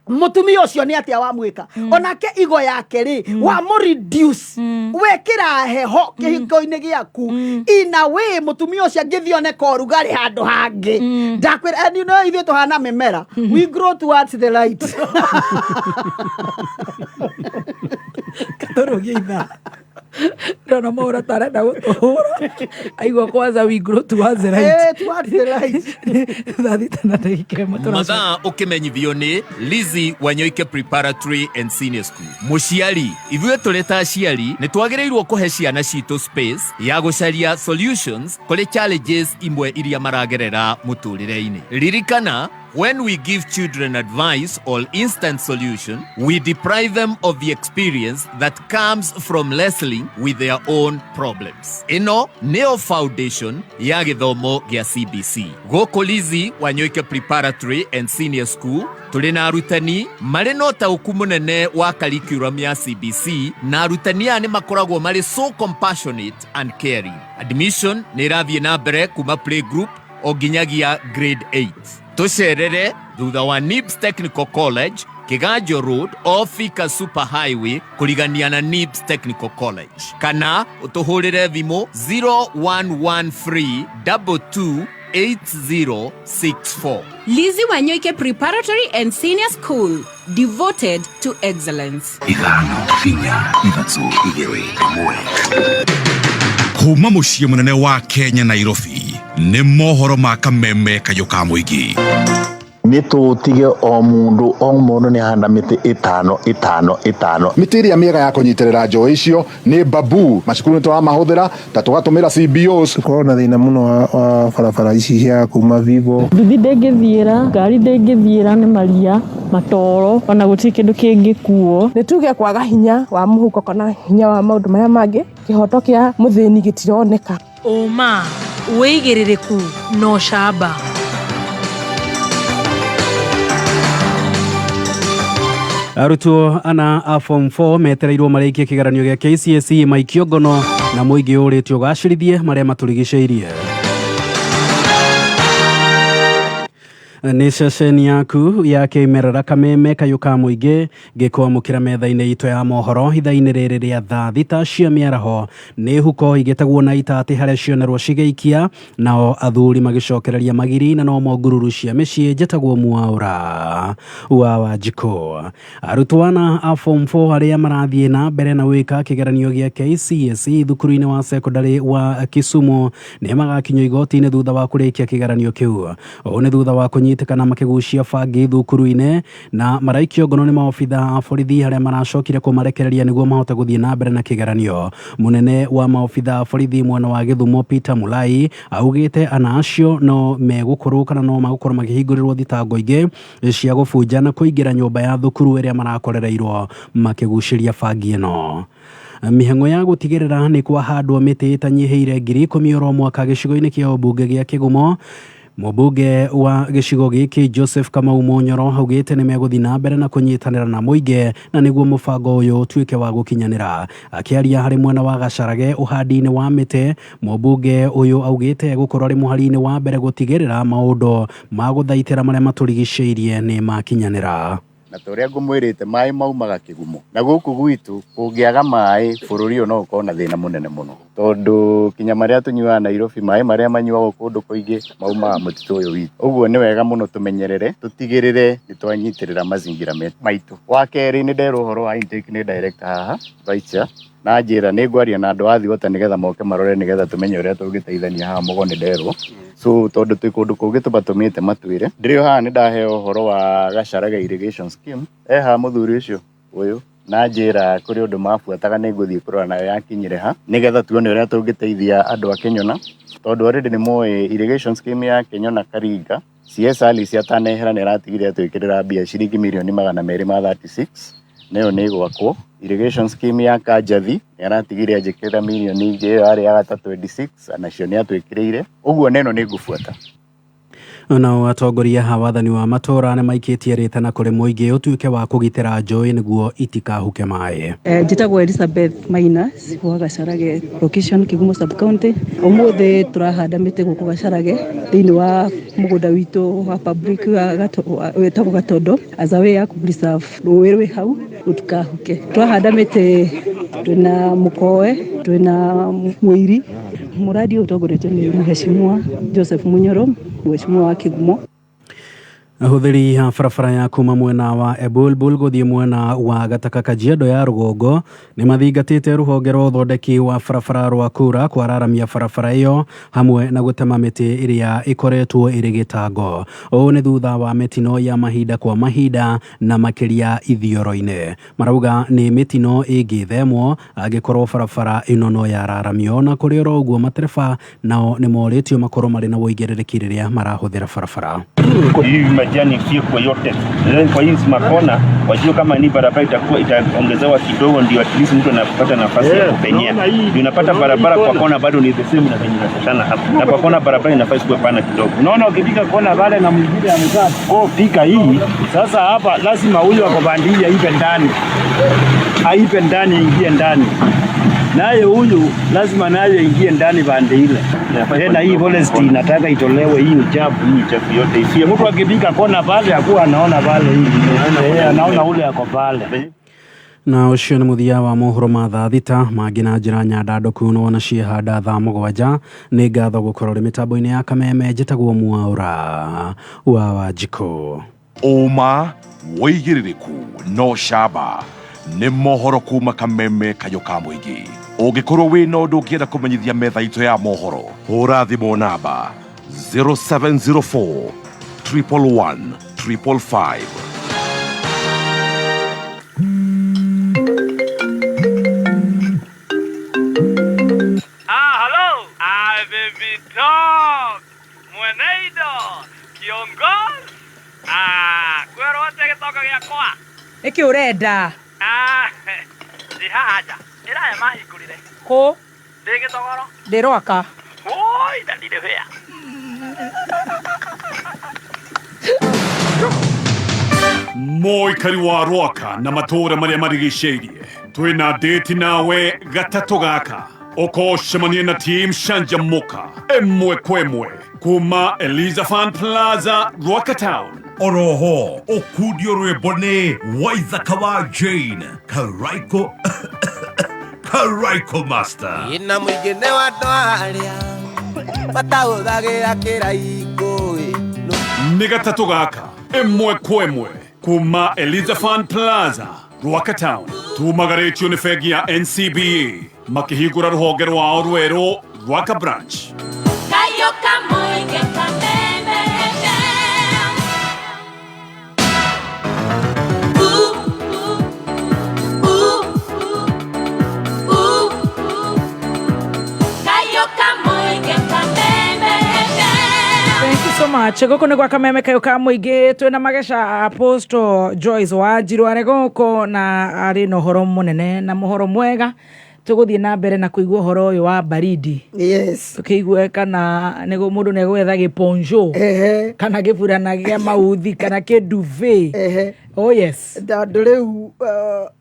Mũtumia ũcio nĩ atĩa wamwĩka? Onake igo yake rĩ, wamũ reduce, wekĩra heho kĩhiko-inĩ gĩaku. Ina wĩ mũtumia ũcio angĩthiĩ one ka ũrugarĩ handũ hangĩ, ndakwĩra, and you know ithuĩ tũhana mĩmera, we grow towards the light. Tũrũgie ithaa, ndona maũra tarenda gũtũhũra aigua kwanza, "We grow towards the light." Towards the light. 6:01 tũracoka. Mathaa ũkĩmenyithio nĩ Lizzy Wanyoike Preparatory and Senior School. Mũciari, ithuĩ tũrĩ ta aciari nĩ twagĩrĩirwo kũhe ciana citũ space ya gũcaria solutions kũrĩ challenges imwe iria maragerera mũtũrĩre-inĩ. Ririkana. When we give children advice or instant solution, we deprive them of the experience that comes from wrestling with their own problems. Ĩno nĩyo foundation ya gĩthomo gĩa CBC. Gũkũ Lizzy Wanyoike Preparatory and Senior School tũrĩ na arutani marĩ na ũtaũku mũnene wa curriculum ya CBC na arutani aya nĩ makoragwo marĩ so compassionate and caring. Admission nĩ ĩrathiĩ na mbere kuma playgroup o nginyagia grade 8. Tũcerere thutha wa NIBS Technical College, Kiganjo Road o Thika Super Highway kũrigania na NIBS Technical College, kana ũtũhũrĩre thimũ 0113 22 8064. Lizzy Wanyoike Preparatory and Senior School, devoted to excellence. Ithano, inya, ithatũ, igĩrĩ, ĩmwe. Kuma mũciĩ mũnene wa Kenya, Nairobi, nĩ mohoro ma kameme kayũ ka mũingĩ. Nĩ tũtige o mũndũ o mũndũ nĩ ahanda mĩtĩ ĩtano ĩtano ĩtano. Mĩtĩ ĩrĩa mĩega ya kũnyitĩrĩra njũĩ icio nĩ bamboo. Macukuru nĩ tũramahũthĩra ta tũgatũmĩra CBOs. Tũkorwo na thĩna mũno wa barabara ici cia kuma Vivo. Nduthi ndĩngĩthiĩra, ngari ndĩngĩthiĩra, nĩ maria matoro, ona gũtirĩ kĩndũ kĩngĩkuo. Nĩ tuge kwaga hinya wa mũhuko kana hinya wa maũndũ marĩa mangĩ, kĩhoto kĩa mũthĩni gĩtironeka. Ũma, wĩigĩrĩrĩku na ũcamba. Arutwo ana a form 4 metereirwo marĩkie kĩgeranio gĩa KCSE maikio ngono, na mũingĩ ũrĩtio ũgacĩrithie marĩa matũrigicĩirie. Nĩ ceceni yaku ya kĩmerera kameme kayũ ka mũingĩ, ngĩkwamũkĩra metha-inĩ itũ ya mohoro ithaa-inĩ rĩrĩ rĩa thaa 6 cia mĩaraho. Nĩ huko igĩtegwo na itatĩ harĩa cionerwo cigĩikia, nao athuri magĩcokereria magiri na nomo ngururu cia mĩciĩ. Njĩtagwo Mwaũra wa Wanjikũ. Arutwo ana a form 4 arĩa marathiĩ na mbere na gwĩka kĩgeranio gĩa KCSE thukuru-inĩ wa secondary wa Kisumu nĩ magakinyio igoti-inĩ thutha wa kũrĩkia kĩgeranio kĩu. Ũũ nĩ thutha wa kũnyitĩkana makĩgucia bangi thukuru-inĩ, na maraikio ngono nĩ maobitha a borithi arĩa maracokire kũmarekereria nĩguo mahote gũthiĩ na mbere na kĩgeranio. Mũnene wa maobitha a borithi mwena wa Gĩthumo Peter Mulai augĩte ana acio no megũkorwo kana no magũkorwo makĩhingũrĩrwo thitango ingĩ cia gũbunja na kũingĩra nyũmba ya thukuru ĩrĩa marakorereirwo makĩgucĩria bangi ĩno. Mĩhang'o ya gũtigĩrĩra nĩ kwahandwo mĩtĩ ĩtanyihĩire 10,000 oro mwaka gĩcigo-inĩ kĩa ũmbunge gĩa Kĩgumo. Mũmbunge wa gĩcigo gĩkĩ Joseph Kamau Munyoro augĩte nĩ megũthiĩ na mbere na kũnyitanĩra na mũingĩ na nĩguo mũbango ũyũ ũtuĩke wa gũkinyanĩra. Akĩaria harĩ mwena wa Gacarage ũhandi-inĩ wa mĩtĩ, mũmbunge ũyũ augĩte gũkorwo arĩ mũhari-inĩ wa mbere gũtigĩrĩra maũndũ ma gũthaitĩra marĩa matũrigicĩirie nĩ makinyanĩra. Na ta ũrĩa ngũmwĩrĩte, maĩ maumaga Kĩgumo, na gũkũ gwitũ kũngĩaga maĩ bũrũri ũyũ no ũkorwo na thĩna mũnene mũno, tondũ kinya marĩa tũnyuaga Nairobi, maĩ marĩa manyuagwo kũndũ kũingĩ maumaga mũtitũ ũyũ witũ. Ũguo nĩ wega mũno tũmenyerere, tũtigĩrĩre nĩ twanyitĩrĩra mazingira maitũ. Wa kerĩ, nĩ nderwo ũhoro wa intake nĩ director haha vice chair, na njĩra nĩ ngwaria na andũ a Thiwata nĩgetha moke marore, nĩgetha tũmenye ũrĩa tũngĩteithania haha mũgo nĩ nderwo. So tondũ twĩ kũndũ kũngĩ tũmatũmĩte matwĩre. Ndĩrĩ o haha nĩ ndaheo ũhoro wa Gacaraga irrigation scheme. E haha mũthuri ũcio ũyũ na njĩra kũrĩ ũndũ mabuataga, nĩ ngũthiĩ kũrora nayo yakinyire ha, nĩgetha tuone ũrĩa tũngĩteithia andũ a Kĩnyona, tondũ already nĩ moĩ irrigation scheme ya Kĩnyona Karinga. CS Alice atanehera nĩ aratigire atwĩkĩrĩra mbia ciringi mirioni 236, nayo nĩ ĩgwakwo. Irrigation scheme ya Kanjathi nĩ aratigire anjĩkĩrĩra mirioni ingĩ, ĩyo yarĩ ya gatatũ 26, nacio nĩ atwĩkĩrĩire. Ũguo neno nĩ ngũbuata. Nao atongoria a wathani wa matũra nĩ maikĩtie rĩtana kũrĩ mũingĩ ũtuĩke wa kũgitĩra njũĩ nĩguo itikahuke maĩ. Njĩtagwo Elizabeth Maina wa Gacarage location, Kigumo sub county. Ũmũthĩ tũrahanda mĩtĩ gũkũ Gacarage thĩinĩ wa mũgũnda witũ wa public wa wĩtagwo Gatondo as a way ya kũ preserve rũĩ rwĩ hau rũtikahuke. Twahanda mĩtĩ twĩna mũkoe, twĩna mũiri. Mũradi ũyũ ũtongoretio nĩ Mheshimiwa Joseph Munyoro, Mheshimiwa wa Kigumo. Ahũthĩri a barabara ya kuma mwena wa Ebulbul gũthiĩ mwena wa Gataka Kajiado ya rũgongo nĩ mathingatĩte rũhonge rwa ũthondeki wa barabara rwa Kura kwararamia barabara ĩyo hamwe na gũtema mĩtĩ ĩrĩa ĩkoretwo ĩrĩ gĩtango. Ũũ nĩ thutha wa mĩtino ya mahinda kwa mahinda na makĩria ithioro-inĩ. Marauga nĩ mĩtino ĩngĩthemwo angĩkorwo barabara ĩno no yararamio. Na kũrĩ oro ũguo, matereba nao nĩ morĩtio makorwo marĩ na ũigĩrĩrĩki rĩrĩa marahũthĩra barabara. Hii majani ifyekwe yote. Then kwa hii makona wajue kama ni barabara itakuwa itaongezewa kidogo, ndio at least mtu anapata nafasi ya kupenyea. Ndio unapata barabara kwa kona bado ni the same na venye inatoshana hapa, na kwa kona barabara inafaa isikuwe pana kidogo. Unaona, ukipiga kona pale na mwingine amekaa ko pika hii sasa, hapa lazima huyu ako pande hii aipe ndani, aipe ndani, ingie ndani, naye huyu lazima naye ingie ndani pande ile. Tena hii forest inataka itolewe hii uchafu, hii uchafu yote isiye. Mtu akipiga kona pale akuwa anaona pale hii, anaona ule ako pale. Na ũcio nĩ mũthia wa mohoro ma thaa 6 mangĩ na njĩra nyandandũku no wona ciehanda thaa 7. Nĩ ngatho gũkorwo rĩ mĩtambo-inĩ ya Kameme. Njĩtagwo Mwaũra wa Wanjikũ. Ũma wĩigĩrĩrĩku no camba nĩ mohoro kuma Kameme kayũ ka mũingĩ. Ũngĩkorwo wĩna ũndũ ũngĩenda kũmenyithia metha itũ ya mohoro, hũra thimũ namba 0704 111 555. Ah, hello. Ah, baby talk. Mweneido. Kiongozi. Ah, kwĩrwo atĩ gĩtonga gĩakwa. Nĩkĩ ũrenda? Ah, ndĩ haha nja. Ĩraya mahingũrire. Kũ? Ndĩ gĩtogoro. Ndĩrwaka. Oi, na ndirĩ hĩa. Mũikari wa Rwaka na matũũra marĩa marigicĩirie, twĩna ndĩti nawe gatatũ gaka ũkocemanie na team Canjamũka ĩmwe kwa ĩmwe kuma Eliza Fan Plaza, Rwaka Town. Oroho ũkundio rwĩmbo nĩ Waithaka wa Jane Karaiko Karaiko Master. Ina mũingĩ nĩ wa andũ arĩa matahũthagĩra kĩraikũ. Nĩ gatatũ gaka ĩmwe kwa ĩmwe kuma Eliza Fan Plaza, Rwaka Town. Tumagarĩtio nĩ bengi ya NCBA makĩhingũra rũhonge rwao rwerũ Rwaka Branch. Kayo kamũingĩ Kameme FM. Ooh, ooh, ooh, Kayo kamũingĩ Kameme FM. Thank you so much. Gũkũ nĩ gwa Kameme kayũ ka mũingĩ. Twĩna mageca Apostle Joyce Wanjiru arĩ gũkũ na arĩ na ũhoro mũnene na mũhoro mwega. Tũgũthiĩ na mbere na kũigua ũhoro ũyũ wa baridi. Yes. Tũkĩigue kana nĩguo mũndũ nĩ egwetha gĩponjo kana gĩburana gĩa mauthi kana kĩnduve. Oh yes. Tondũ rĩu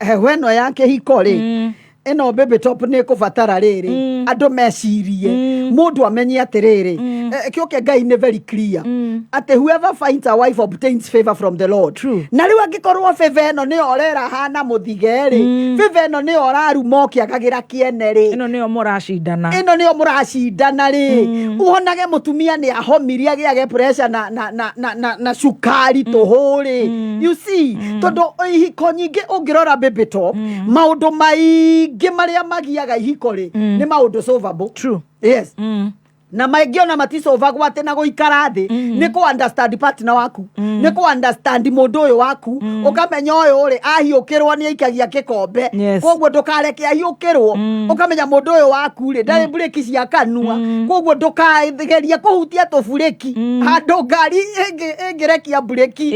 heho ĩno ya kĩhiko rĩ, ĩno baby top nĩ ĩkũbatara rĩrĩ andũ mecirie, mũndũ amenye atĩrĩrĩ, kĩũke Ngai nĩ very clear atĩ whoever finds a wife obtains favor from the Lord. Na rĩu angĩkorwo favor ĩno nĩyo ũrera hana mũthige rĩ, favor ĩno nĩyo ũraruma ũkĩagagĩra kĩene rĩ, ĩno nĩyo mũracindana, ĩno nĩyo mũracindana rĩ, ũhonage mũtumia nĩ ahomirie agĩage pressure na na na na na, na cukari tũhũ rĩ, you see, tondũ ihiko nyingĩ ũngĩrora baby top, maũndũ maingĩ marĩa magiaga ihiko rĩ nĩ maũndũ solvable. True. Yes. Na maingĩ ona maticovagwo atĩ na gũikara thĩ, nĩ kũ understand partner waku, nĩ kũ understand mũndũ ũyũ waku, ũkamenya ũyũ rĩ ahiũkĩrwo nĩ aikagia gĩkombe, koguo ndũkareke ahiũkĩrwo, ũkamenya mũndũ ũyũ waku rĩ ndarĩ mburĩki cia kanua, koguo ndũkagerie kũhutia tũburĩki handũ ngari ĩngĩrekia mburĩki,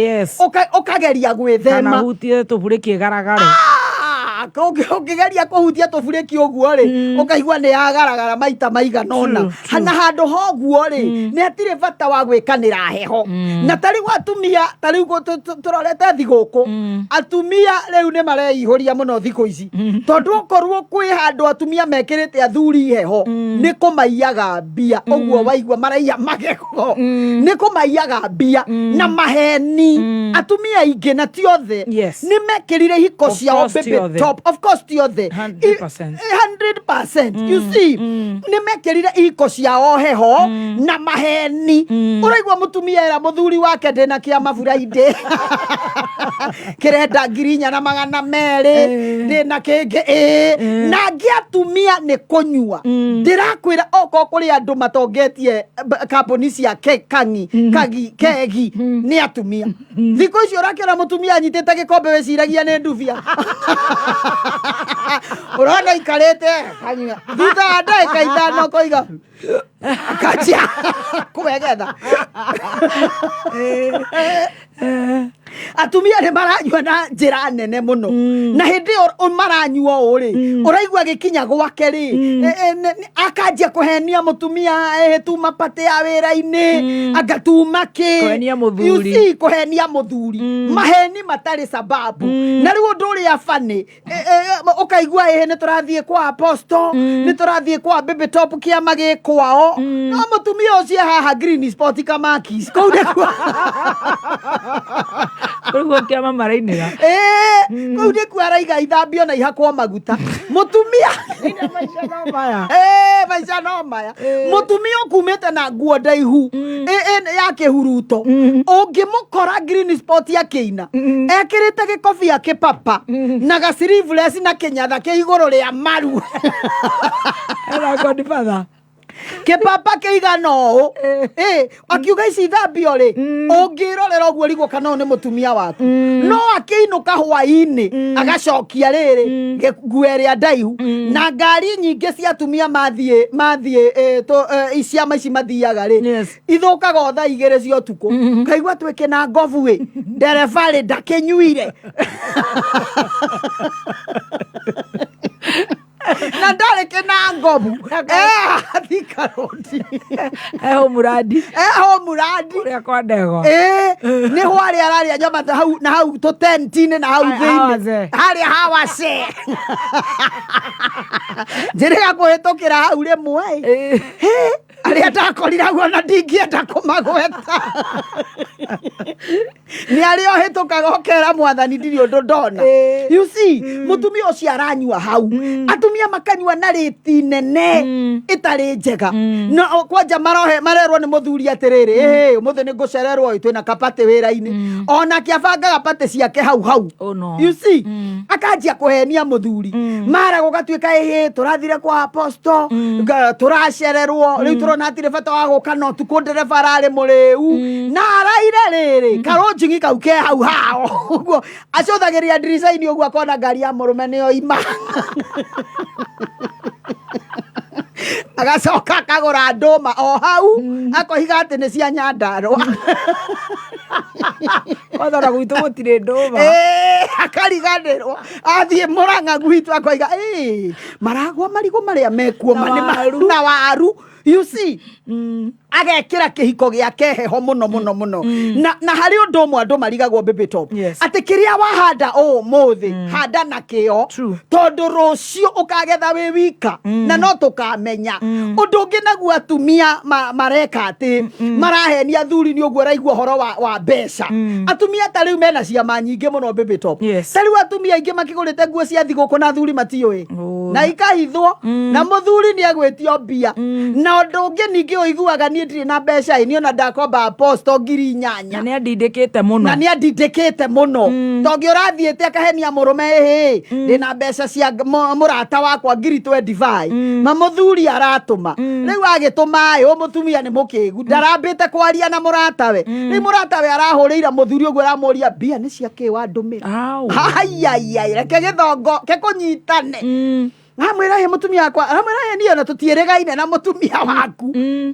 ũkageria gwĩthema kana hutie tũburĩki ĩgaragare. Ũngĩgeria kũhutia tũburĩki ũguo rĩ, ũkaigua nĩ yagaragara maita maigana ũna. Na handũ ha ũguo rĩ, nĩ hatirĩ bata wa gwĩkanĩra heho. Na ta rĩu atumia, ta rĩu tũrorete thigũkũ, atumia rĩu nĩ mareihũria mũno thikũ ici, tondũ okorwo kwĩ handũ atumia mekĩrĩte athuri heho, nĩ kũmaiyaga mbia, ũguo waigua maraiya magego, nĩ kũmaiyaga mbia na maheni. Atumia aingĩ na ti othe nĩ mekĩrire ihiko ciao baby top. Of course ti othe. 100%. 100%. You see, nĩ mekĩrire ihiko ciao heho na maheni. Ũraigua mũtumia era mũthuri wake ndĩna kĩama Friday kĩrenda 4,200 ndĩna kĩngĩ ĩĩ. Na angĩ atumia nĩ kũnyua. Ndĩrakwĩra okorwo kũrĩ andũ matongetie kambuni cia kangi kagi kegi nĩ atumia. Thikũ ici ũrakĩona mũtumia anyitĩte gĩkombe wĩciragia nĩ ndubia. Ũrona ikarĩte akanyua thutha wa ndagĩka 5 koiga akanjia kũmegetha. Atumia nĩ maranyua na njĩra nene mũno, na hĩndĩ ĩyo maranyua ũũ rĩ, ũraigua gĩkinya gwake rĩ, akanjia kũhenia mũtumia, tuma patĩ ya wĩra-inĩ, anga tuma kĩ. Kũhenia mũthuri. You see, kũhenia mũthuri, maheni matarĩ sababu. Na rĩu ũndũ ũrĩa bani ũkaigua ĩhĩ nĩ tũrathiĩ kwa apostle, nĩ tũrathiĩ kwa Baby Top, kĩama gĩ kwao, no mũtumia ũcio haha Green Spot Kamakis kũu nĩkuo. Rĩu kĩama marainĩra. Ĩĩ, kũu nĩkuo araiga ithambio na ihakwo maguta mũtumia. Maica no maya. Ĩĩ, maica no maya. Mũtumia ũkumĩte na nguo ndaihu ya kĩhuruto, ũngĩmũkora Green Spot akĩina ekĩrĩte gĩkobia kĩpapa na ga sleeveless na kĩnyatha kĩ igũrũ rĩa maru. Ena godfather. Kĩpapa kĩigana ũũ. Ĩ, akiuga ici ithambio rĩ, ũngĩrorera ũguo rigwo kana ũyũ nĩ mũtumia waku. No akĩinũka hwaĩ-inĩ agacokia rĩrĩ nguo ĩrĩa ndaihu. Na ngari nyingĩ cia atumia mathiĩ ciama ici mathiaga rĩ, ithũkaga o thaa 2 cia ũtukũ. Kaigua twĩke na ngobu ĩ, ndereba rĩ ndakĩnyuire na ndarĩ kĩna ngobu Thika Road. Eho muradi. Eho muradi. Kũrĩa kwa ndegwa. Ĩĩ, nĩ hwarĩa ararĩa nyama ta hau na hau tũtenti-inĩ na hau thĩinĩ. Hawaze. Harĩa hawase njĩrĩga kũhĩtũkĩra hau rĩmwe ĩ. Hĩ, arĩa ndakorire hau ona ndingĩenda kũmagweta, nĩ arĩa ũhĩtũkaga ũkera mwathani ndirĩ ũndũ ndona. You see, mũtumia ũcio aranyua hau, atumia makanyua na rĩti nene ĩtarĩ njega. No kwanja marohe marerwo nĩ mũthuri atĩrĩrĩ, ĩhĩ ũmũthĩ nĩ ngũcererwo ĩ, twĩna kapatĩ wĩra-inĩ, onake abangaga patĩ ciake hau hau. Oh, no. You see, akanjia kũhenia mũthuri, mara gũgatuĩka ĩhĩ tũrathire kwa apostle, tũracererwo rĩu tũrona hatirĩ bata wa gũka no tukũ, ndereba ararĩ mũrĩu na araire rĩrĩ karũnjingi kau ke hau hao ũguo acũthagĩrĩria ndirica-inĩ ũguo akona ngari ya mũrũme nĩyo ima, agacoka akagũra ndũma o hau akoiga atĩ nĩ cia Nyandarũa. Kwanza ona gwitũ gũtirĩ ndũma. Ĩĩ, akariganĩrwo athiĩ Mũrang'a gwitũ akoiga "Ĩĩ, maragwa marigũ marĩa mekuo Na ma nĩ waru." Na waru. You see, agekĩra kĩhiko gĩake heho mũno mũno mũno. Na harĩ ũndũ ũmwe andũ marigagwo, Baby Top, atĩ kĩrĩa wahanda ũmũthĩ, handa na kĩo, tondũ rũciũ ũkagetha wĩ wika na no tũkamenya. Ũndũ ũngĩ naguo atumia mareka atĩ marahenia athuri nĩ ũguo ũraigua ũhoro wa mbeca. Atumia ta rĩu mena ciama nyingĩ mũno, Baby Top. Ta rĩu atumia aingĩ makĩgũrĩte nguo cia thigũkũ na athuri matiũĩ na ikahithwo, na mũthuri nĩ agwĩtio mbia. Na ũndũ ũngĩ ningĩ ũiguaga, niĩ ndirĩ na mbeca ĩ, niĩ ona ndakomba aposto 8,000. Na nĩ andindĩkĩte mũno. Na nĩ andindĩkĩte mũno, tondũ ũrathiĩte akahenia mũrũme, ĩhĩ ndĩna mbeca cia mũrata wakwa 25,000, ma mũthuri aratũma. Rĩu agĩtũma ĩ, mũtumia nĩ mũkĩgu, ndarambĩte kwaria na mũratawe. Rĩu mũratawe arahũrĩire mũthuri ũguo aramũria mbia nĩ cia kĩ wandũmĩra. Aiaiai, reke gĩthongo kĩkũnyitane. Amwĩra he mũtumia wakwa, amwĩra he niĩ ona tũtiĩrĩgaine na mũtumia waku,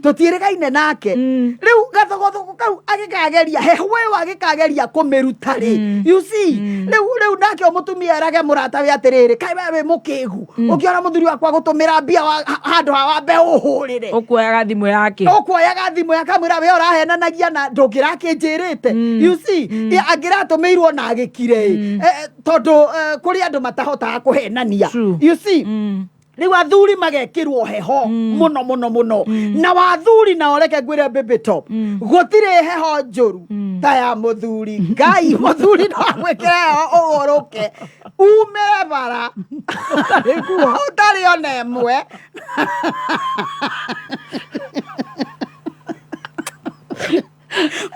tũtiĩrĩgaine nake. Rĩu gathogothogo kau agĩkageria heho ĩyo agĩkageria kũmĩruta rĩ, you see, rĩu nake o mũtumia erage mũratawe atĩrĩrĩ, kaĩ we wĩ mũkĩgu, ũngĩona mũthuri wakwa gũtũmĩra mbia handũ ha wambe ũhũrĩre. Ũkuoyaga thimũ yake. Ũkuoyaga thimũ yake, amwĩra we ũrahenanagia na ndũngĩrakĩnjĩrĩte. You see, angĩratũmĩirwo na agĩkire ĩ, tondũ kũrĩ andũ matahotaga kũhenania. You see, rĩu athuri magekĩrwo heho mũno mũno mũno. Na wathuri nao, reke ngwĩre, Baby Top, gũtirĩ heho njũru ta ya mũthuri. Ngai, mũthuri no agwĩkĩre heho ũgũrũke umĩre bara ũtarĩ ona ĩmwe.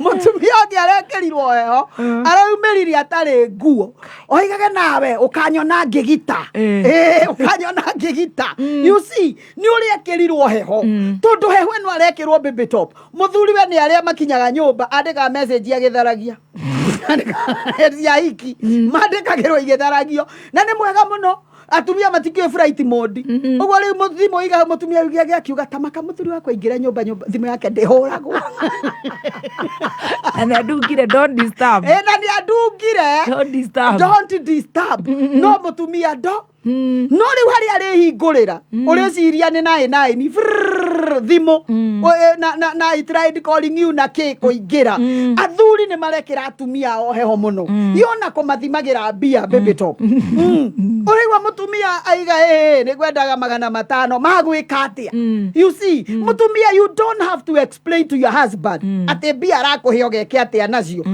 Mũtumia ũngĩ arekĩrirwo heho, araumĩrire atarĩ nguo, oigage nawe ũkanyona ngĩgita. Ĩĩ, ũkanyona ngĩgita. You see, nĩ ũrĩa ekĩrirwo heho, tondũ heho ĩno arekĩrwo, Baby Top, mũthuri we nĩ arĩa makinyaga nyũmba andĩkaga message agĩtharagia cia hiki mandĩkagĩrwo igĩtharagio, na nĩ mwega mũno. Atumia matikĩũĩ flight mode. Ũguo rĩu thimũ iga mũtumia ũgĩa akiuga tamaka mũthuri wakwa aingĩra nyũmba nyũmba thimũ yake ndĩhũragwo. Na nĩ andungire don't disturb. Ĩ, na nĩ andungire Don't disturb. Don't disturb. No mũtumia ndo no rĩu harĩa arĩhingũrĩra ũrĩciria nĩ naĩ naĩ ni frrrr, thimũ na I tried calling you na kĩ kũingĩra. Athuri nĩ marekĩra atumia ao heho mũno, yona kũmathimagĩra mbia baby top. Ũraigua mũtumia aiga ĩ nĩ ngwendaga 500 magwĩka atĩa? You see, mũtumia, you don't have to explain to your husband atĩ mbia arakũhe ũgeke atĩa nacio.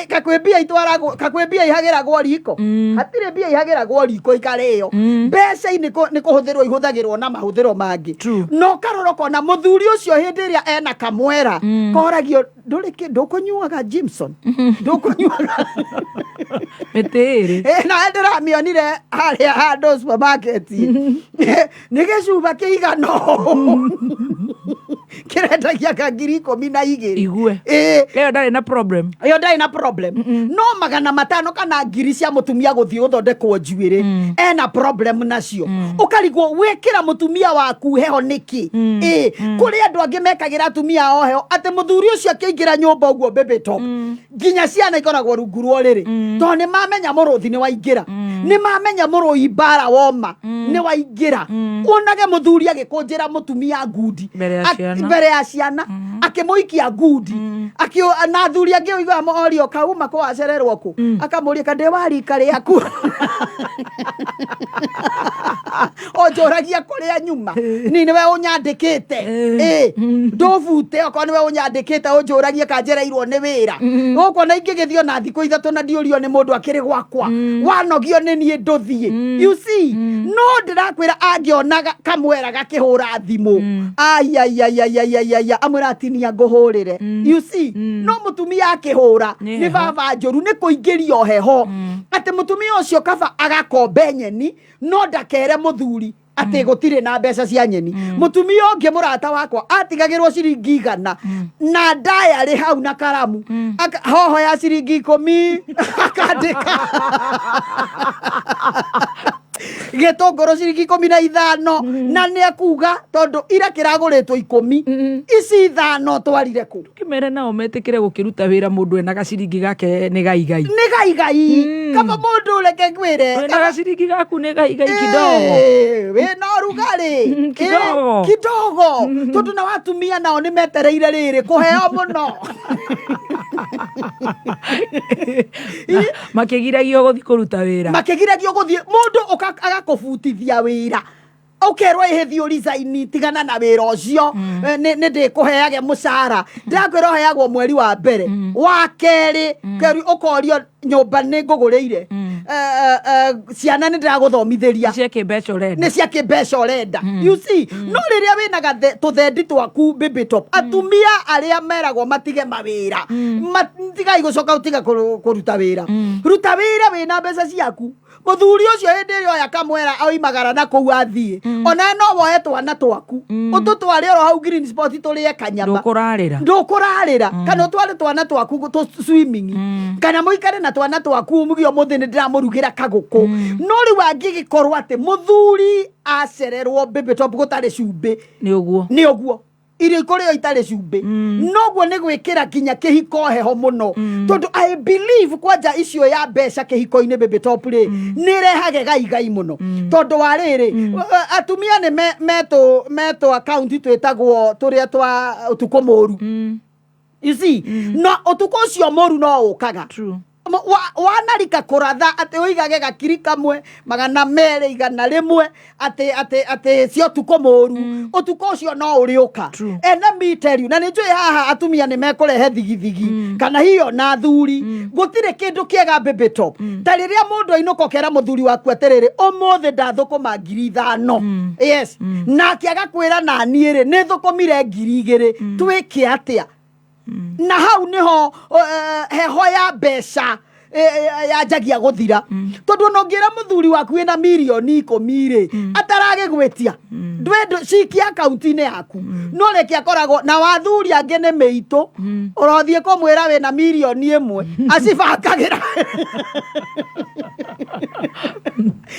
Kakwĩ mbia itwaragwo, kakwĩ mbia ihagĩragwo riko? Hatirĩ mbia ihagĩragwo riko ikarĩo. Mbeca nĩ kũhũthĩrwo ihũthagĩrwo na mahũthĩro mangĩ. No karora ũkona mũthuri ũcio hĩndĩ ĩrĩa ena kamwera koragio ndũrĩ ndũkũnyuaga Jimson, ndũkũnyuaga mĩtĩ ĩrĩ. Ĩ, na ndĩramĩonire harĩa handũ supermarket nĩ gĩcuba kĩigana ũũ kĩrendagia ka 12,000. Igue. Ĩ. Ĩyo ndarĩ na problem. Ĩyo ndarĩ na problem, no 500 kana ngiri cia mũtumia gũthiĩ gũthondekwo njuĩrĩ ena problem nacio. Ũkarigwo wĩkĩra mũtumia waku heho nĩkĩ? Ĩ, kũrĩ andũ angĩ mekagĩra atumia ao heho atĩ mũthuri ũcio akĩingĩra nyũmba ũguo baby top, nginya ciana ikoragwo rungu rwa ũrĩrĩ, tondũ nĩ mamenya mũrũthi nĩ waingĩra, nĩ mamenya mũrũi mbara woma nĩ waingĩra. Wonage mũthuri agĩkũnjĩra mũtumia ngundi Mbere ya ciana. Mbere ya ciana akĩmũikia ngundi. Na athuri angĩ ũiguaga morio kauma kũ wacererwo kũ, akamũria kandĩ wa rika rĩaku ũnjũragia kũrĩa nyuma ni nĩwe ũnyandĩkĩte. Ĩ, ndũbute okorwo nĩwe ũnyandĩkĩte ũnjũragie kanjereirwo nĩ wĩra gũkũ na ingĩgĩthiĩ ona thikũ 3 na ndiũrio nĩ mũndũ akĩrĩ gwakwa wanogio nĩ niĩ ndũthiĩ. You see, no ndĩrakwĩra angĩonaga kamwera gakĩhũra thimũ aiaiaiaiaiaia amwĩra atinia ngũhũrĩre. You see, no mũtumia akĩhũra Nĩ nĩ heho. Baba njũru nĩ kũingĩrio heho atĩ mũtumia ũcio kaba agakombe nyeni no ndakere mũthuri atĩ gũtirĩ na mbeca cia nyeni. Mũtumia ũngĩ mũrata wakwa atigagĩrwo ciringi 100 na ndayarĩ hau na karamu. Hoho ya ciringi 10 akandĩka, gĩtũngũrũ ciringi 15, na nĩ ekuga tondũ ira kĩragũrĩtwo 10, ici 5 twarire kũ? Kĩmere nao metĩkĩre gũkĩruta wĩra mũndũ ena gaciringi gake nĩ gaigai. Nĩ gaigai. Kaba mũndũ reke ngwĩre wĩna gaciringi gaku nĩ gaigai kidogo. Ĩĩ, wĩna ũrugarĩ. Kidogo. Ĩĩ, kidogo, tondũ na watumia nao nĩ metereire rĩrĩ kũheo mũno. Makĩgiragio gũthiĩ kũruta wĩra. Makĩgiragio gũthiĩ mũndũ agakũbutithia wĩra ũkerwo ĩhĩ thiĩ resign tigana na wĩra ũcio. Nĩ ndĩkũheage mũcara, ndĩrakwĩra ũheagwo mweri wa mbere wa kerĩ kerĩ ũkorio nyũmba nĩ ngũgũrĩire. Ciana nĩ ndĩragũthomithĩria. Cia kĩmbeca ũrenda. Nĩ cia kĩmbeca ũrenda. You see, no rĩrĩa wĩna tũthendi twaku baby top, atumia arĩa meragwo matige mawĩra, tigai gũcoka ũtiga kũruta wĩra. Ruta wĩra wĩna mbeca ciaku. Mũthuri ũcio hĩndĩ ĩrĩa oya kamwera oimagara na kũu athiĩ, ona no woe twana twaku ũtũtware oro hau green spot tũrĩe kanyama. Ndũkũrarĩra. Ndũkũrarĩra, kana ũtware twana twaku tũ swimming, kana mũikare na twana twaku muge ũmũthĩ nĩ ndĩramũrugĩra kagũkũ. No rĩu angĩgĩkorwo atĩ mũthuri acererwo baby top gũtarĩ cumbĩ, Nĩ ũguo. Nĩ ũguo irio ikũrĩo itarĩ cumbĩ, noguo nĩ gwĩkĩra nginya kĩhiko heho mũno, tondũ I believe kwanja icio ya mbeca kĩhiko-inĩ baby top rĩ nĩ ĩrehage gaigai mũno, tondũ wa rĩrĩ atumia nĩ metũ account twĩtagwo tũrĩa twa ũtukũ mũru. You see, no ũtukũ ũcio mũru no ũkaga wanarika kũratha atĩ ũigage gakiri kamwe 200 100 atĩ cia ũtukũ mũru, ũtukũ ũcio no ũrĩũka. And let me tell you, na nĩ njũĩ haha atumia nĩ mekũrehe thigithigi kana hiyo na athuri, gũtirĩ kĩndũ kĩega baby top ta rĩrĩa mũndũ ainũka ũkera mũthuri waku atĩrĩrĩ, ũmũthĩ ndathũkũma 5,000. Yes, nake agakwĩra na niĩ rĩ nĩ thũkũmire 2,000, twĩke atĩa? Na hau niho heho ya mbeca. Yanjagia gũthira tondũ ona ũngĩra mũthuri waku wĩna mirioni 10 rĩ, ataragĩgwĩtia ndwendũ cikia akaunti-inĩ yaku, no reke akoragwo na wathuri angĩ nĩ mĩitũ. Ũrothiĩ kũmwĩra wĩna mirioni 1, acibangagĩra,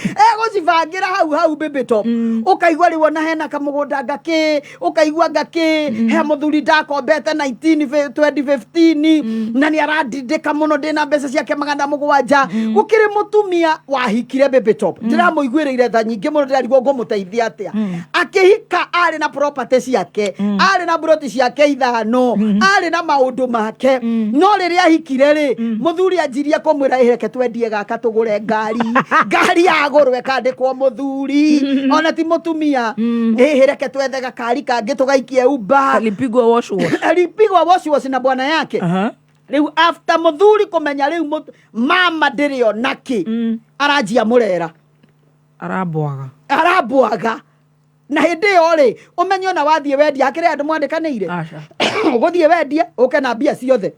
egũcibangĩra hau hau Baby Top. Ũkaigua rĩu ona hena kamũgũnda ngakĩ, ũkaigua ngakĩ he mũthuri ndakombete 19 2015 na nĩ arandindĩka mũno, ndĩna mbeca ciake 700. Gũkĩrĩ mũtumia wahikire, Baby Top, ndĩramũiguĩrĩire tha nyingĩ mũno, ndĩrarigwo ngũmũteithia atĩa. Akĩhika arĩ na property ciake, arĩ na broti ciake 5, arĩ na maũndũ make, no rĩrĩa ahikire rĩ, mũthuri anjirie kũmwĩra, "Ĩ, reke twendie gaka tũgũre ngari." Ngari yagũrwo ĩkandĩkwo mũthuri, ona ti mũtumia. "Ĩhĩ, reke twethe gakari kangĩ tũgaikie Uber." Alipigwa wash wash. Alipigwa wash wash na bwana yake. Rĩu after mũthuri kũmenya rĩu mama ndĩrĩ ona kĩ, aranjia mũrera. Arambwaga. Arambwaga. Na hĩndĩ ĩyo rĩ, ũmenye ona wathiĩ wendia, hakĩrĩ andũ mwandĩkanĩire, ũgũthiĩ wendie ũke na mbia ciothe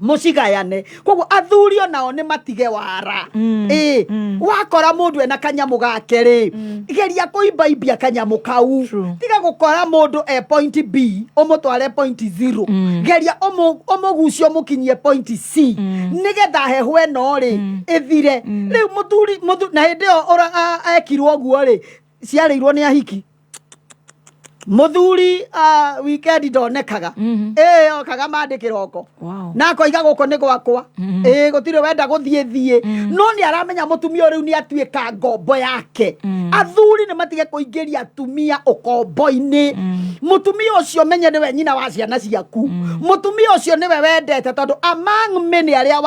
mũcigayane. Koguo athuri onao nĩ matige wara. Ĩ wakora mũndũ ena kanyamũ gake rĩ, geria kũimbaimbia kanyamũ kau. Tiga gũkora mũndũ e point B ũmũtware point zero. Geria ũmũgucie ũmũkinyie point C, nĩgetha heho ĩno rĩ ĩthire. Rĩu mũthuri na hĩndĩ ĩyo ekirwo ũguo rĩ, ciarĩirwo nĩ ahiki. Mũthuri weekend ndonekaga, ĩ okaga mandĩ kĩroko na akoiga gũkũ nĩ gwakwa, ĩ gũtirĩ wenda gũthiĩ thiĩ, no nĩ aramenya mũtumia ũyũ rĩu nĩ atuĩka ngombo yake. Athuri nĩ matige kũingĩria atumia ũkombo-inĩ. Mũtumia ũcio menye nĩwe nyina wa ciana ciaku. Mũtumia ũcio nĩwe wendete, tondũ among many arĩa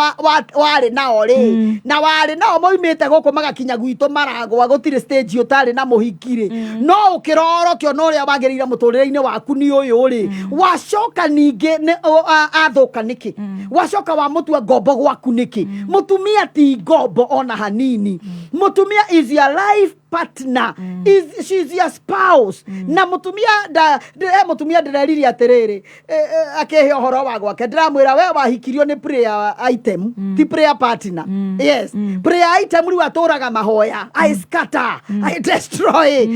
warĩ nao rĩ, na warĩ nao moimĩte gũkũ magakinya gwitũ maragwa, gũtirĩ stage ũtarĩ na mũhiki rĩ, no ũkĩrora ũkĩona ũrĩa wagĩrĩire mũtũrĩre-inĩ waku nĩ ũyũ rĩ, wacoka ningĩ athũka nĩkĩ? Wacoka wamũtua ngombo gwaku nĩkĩ? Mũtumia ti ngombo ona hanini. Mũtumia is your life partner, is she's your spouse. Na mũtumia nda he mũtumia ndĩreririe atĩrĩrĩ, akĩhe ũhoro wa gwake, ndĩramwĩra, we wahikirio nĩ prayer item, ti prayer partner. Yes, prayer item. Rĩu atũraga mahoya, "I scatter, I destroy,"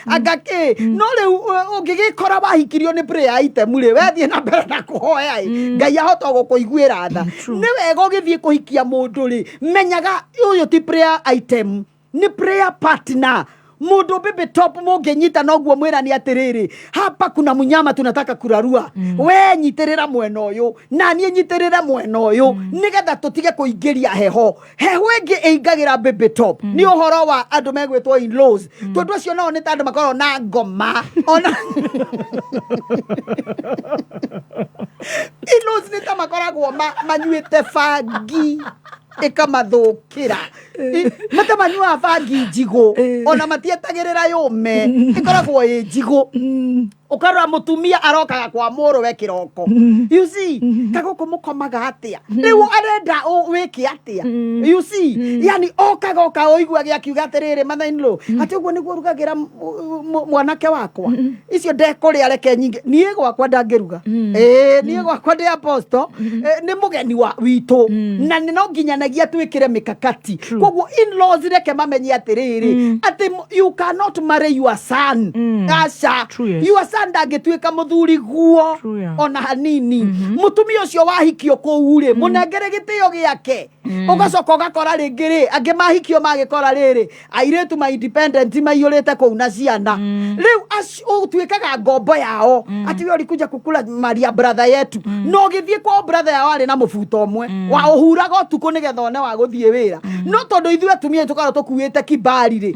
anga kĩ. No rĩu ũngĩgĩkora wahikirio nĩ prayer item rĩ, wethiĩ na mbere na kũhoya ĩ, Ngai ahota gũkũiguĩra tha. Nĩ wega ũgĩthiĩ kũhikia mũndũ rĩ, menyaga ũyũ ti prayer item, nĩ prayer partner. Mundu Baby Top mũngĩnyita noguo mwĩrani atĩrĩrĩ, hapa kuna mnyama tunataka kurarua. We nyitĩrĩra mwena ũyũ na niĩ nyitĩrĩre mwena ũyũ, nĩgetha tũtige kũingĩria heho. Heho ĩngĩ ĩingagĩra, Baby Top, nĩ ũhoro wa andũ megwĩtwo in-laws, tondũ acio nao nĩ ta andũ makoragwo na ngoma. Ona in-laws nĩ ta makoragwo manyuĩte bangi ĩkamathũkĩra. Matamanyuaga bangi njigũ, ona matietagĩrĩra yũme, ĩkoragwo ĩ njigũ. Ũkarora mũtumia arokaga kwa mũrũwe kĩroko, you see, kagũkũ mũkomaga atĩa? Rĩu arenda wĩke atĩa? You see, yani okaga oka ũiguage akiuga atĩrĩrĩ, mother-in-law, atĩ ũguo nĩguo rugagĩra mwanake wakwa icio ndekũrĩa, reke nyingĩ niĩ gwakwa ndangĩruga. Ĩĩ, niĩ gwakwa ndĩ apostle. Nĩ mũgeni wa witũ na nĩ no nginyanagia twĩkĩre mĩkakati. Koguo in-laws reke mamenye atĩrĩrĩ, atĩ you cannot marry your son. Aca. Yes. Your son ndangĩtuĩka mũthuri guo ona hanini. Mũtumia ũcio wahikio kũu rĩ, mũnengere gĩtĩo gĩake. Ũgacoka ũgakora rĩngĩ rĩ, angĩ mahikio magĩkora rĩrĩ, airĩtu ma independent maiyũrĩte kũu na ciana. Rĩu ũtuĩkaga ngombo yao, atĩ we ulikuja kukula mali ya brother yetu. No ũgĩthiĩ kwao, brother yao arĩ na mũbuto ũmwe wa ũhuraga ũtukũ nĩgetha one wa gũthiĩ wĩra. No tondũ ithuĩ atumia tũkoragwo tũkuĩte kibari rĩ,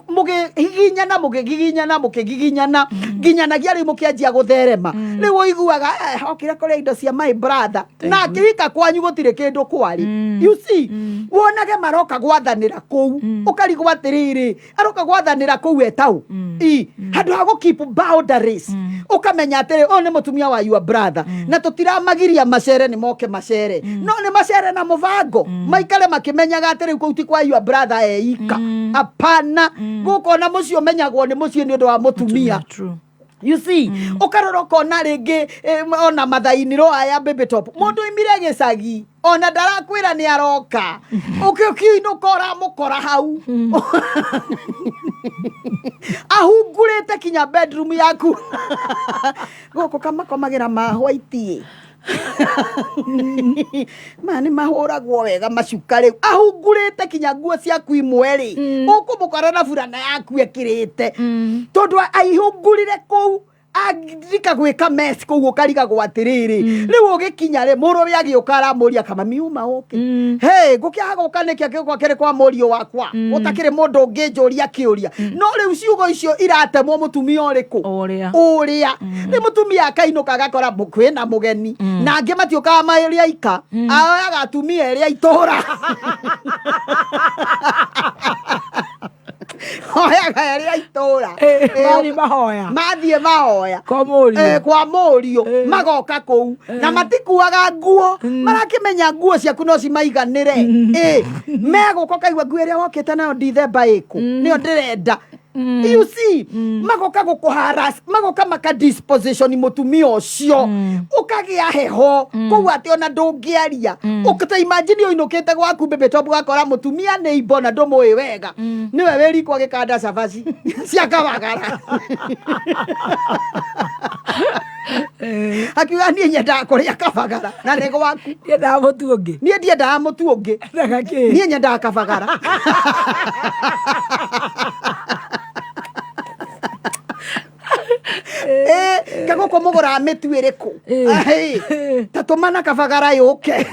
mũgĩgiginyana, mũgĩgiginyana, mũkĩgiginyana nginyanagia rĩu mũkĩanjia gũtherema. Rĩu ũiguaga, "Eh, okire kũrĩa indo cia my brother," na akĩhika kwanyu gũtirĩ kĩndũ kwarĩ. You see, wonage maroka gwathanĩra kũu, ũkarigwo atĩrĩrĩ, aroka gwathanĩra kũu etau i handũ ha gũ keep boundaries. Ũkamenya atĩrĩ, ũyũ nĩ mũtumia wa your brother, na tũtiramagiria macere, nĩ moke macere, no nĩ macere na mũbango, maikare makĩmenyaga atĩ rĩu kũu ti kwa your brother eika. Hapana, gũkũ ona mũciĩ ũmenyagwo nĩ mũciĩ nĩ ũndũ wa mũtumia. You see, ũkarora ũkona rĩngĩ ona mathainirwo aya, Baby Top, mũndũ oimire gĩcagi. Ona ndarakwĩra nĩ aroka, ũkĩinũka ũramũkora hau ahungurĩte kinya bedroom yaku. Gũkũ kamakomagĩra ma white, maya nĩ mahũragwo wega macuka. Rĩu ahungurĩte kinya nguo ciaku imwe rĩ, ũkũmũkora na burana yaku ekĩrĩte, tondũ aihungurire kũu andika gwĩka mess kũu. Ũkarigagwo atĩrĩrĩ, rĩu ũgĩkinya rĩ, mũrũwe agĩũka aramũria, "Kamami uma ũke he ngũkĩaga gũka nĩkĩ gĩũka kĩrĩ kwa mũriũ wakwa, gũtakĩrĩ mũndũ ũngĩnjũria kĩũria?" No rĩu ciugo icio iratemwo mũtumia ũrĩkũ? Ũrĩa. Ũrĩa nĩ mũtumia akainũka agakora kwĩna mũgeni, na angĩ matiũkaga marĩ aika, aoyaga atumia erĩ a itũra, oyaga erĩ a itũra. Mathiĩ mahoya. Mathiĩ mahoya. Kwa mũriũ. Kwa mũriũ, magoka kũu na matikuaga nguo, marakĩmenya nguo ciaku no cimaiganĩre. Megũka ũkaigua nguo ĩrĩa wokĩte nayo ndithemba ĩkũ nĩyo ndĩrenda. You see, magoka gũkũharas, magoka maka disposition mũtumia ũcio, ũkagĩa heho kũu atĩ ona ndũngĩaria. Ũkĩta imagine ũinũkĩte gwaku bebe top, ũgakora mũtumia nĩ imbo na ndũmũĩ wega, nĩwe wĩ riko agĩkanda cabaci cia kabagara, akiuga, "Niĩ nyendaga kũrĩa kabagara na nĩ gwaku." Ndiendaga mũtu ũngĩ. "Niĩ ndiendaga mũtu ũngĩ." Endaga kĩ? "Niĩ nyendaga kabagara." Kagũkũ mũgũraga mĩtu ĩrĩkũ? Ta tũmana kabagara yũke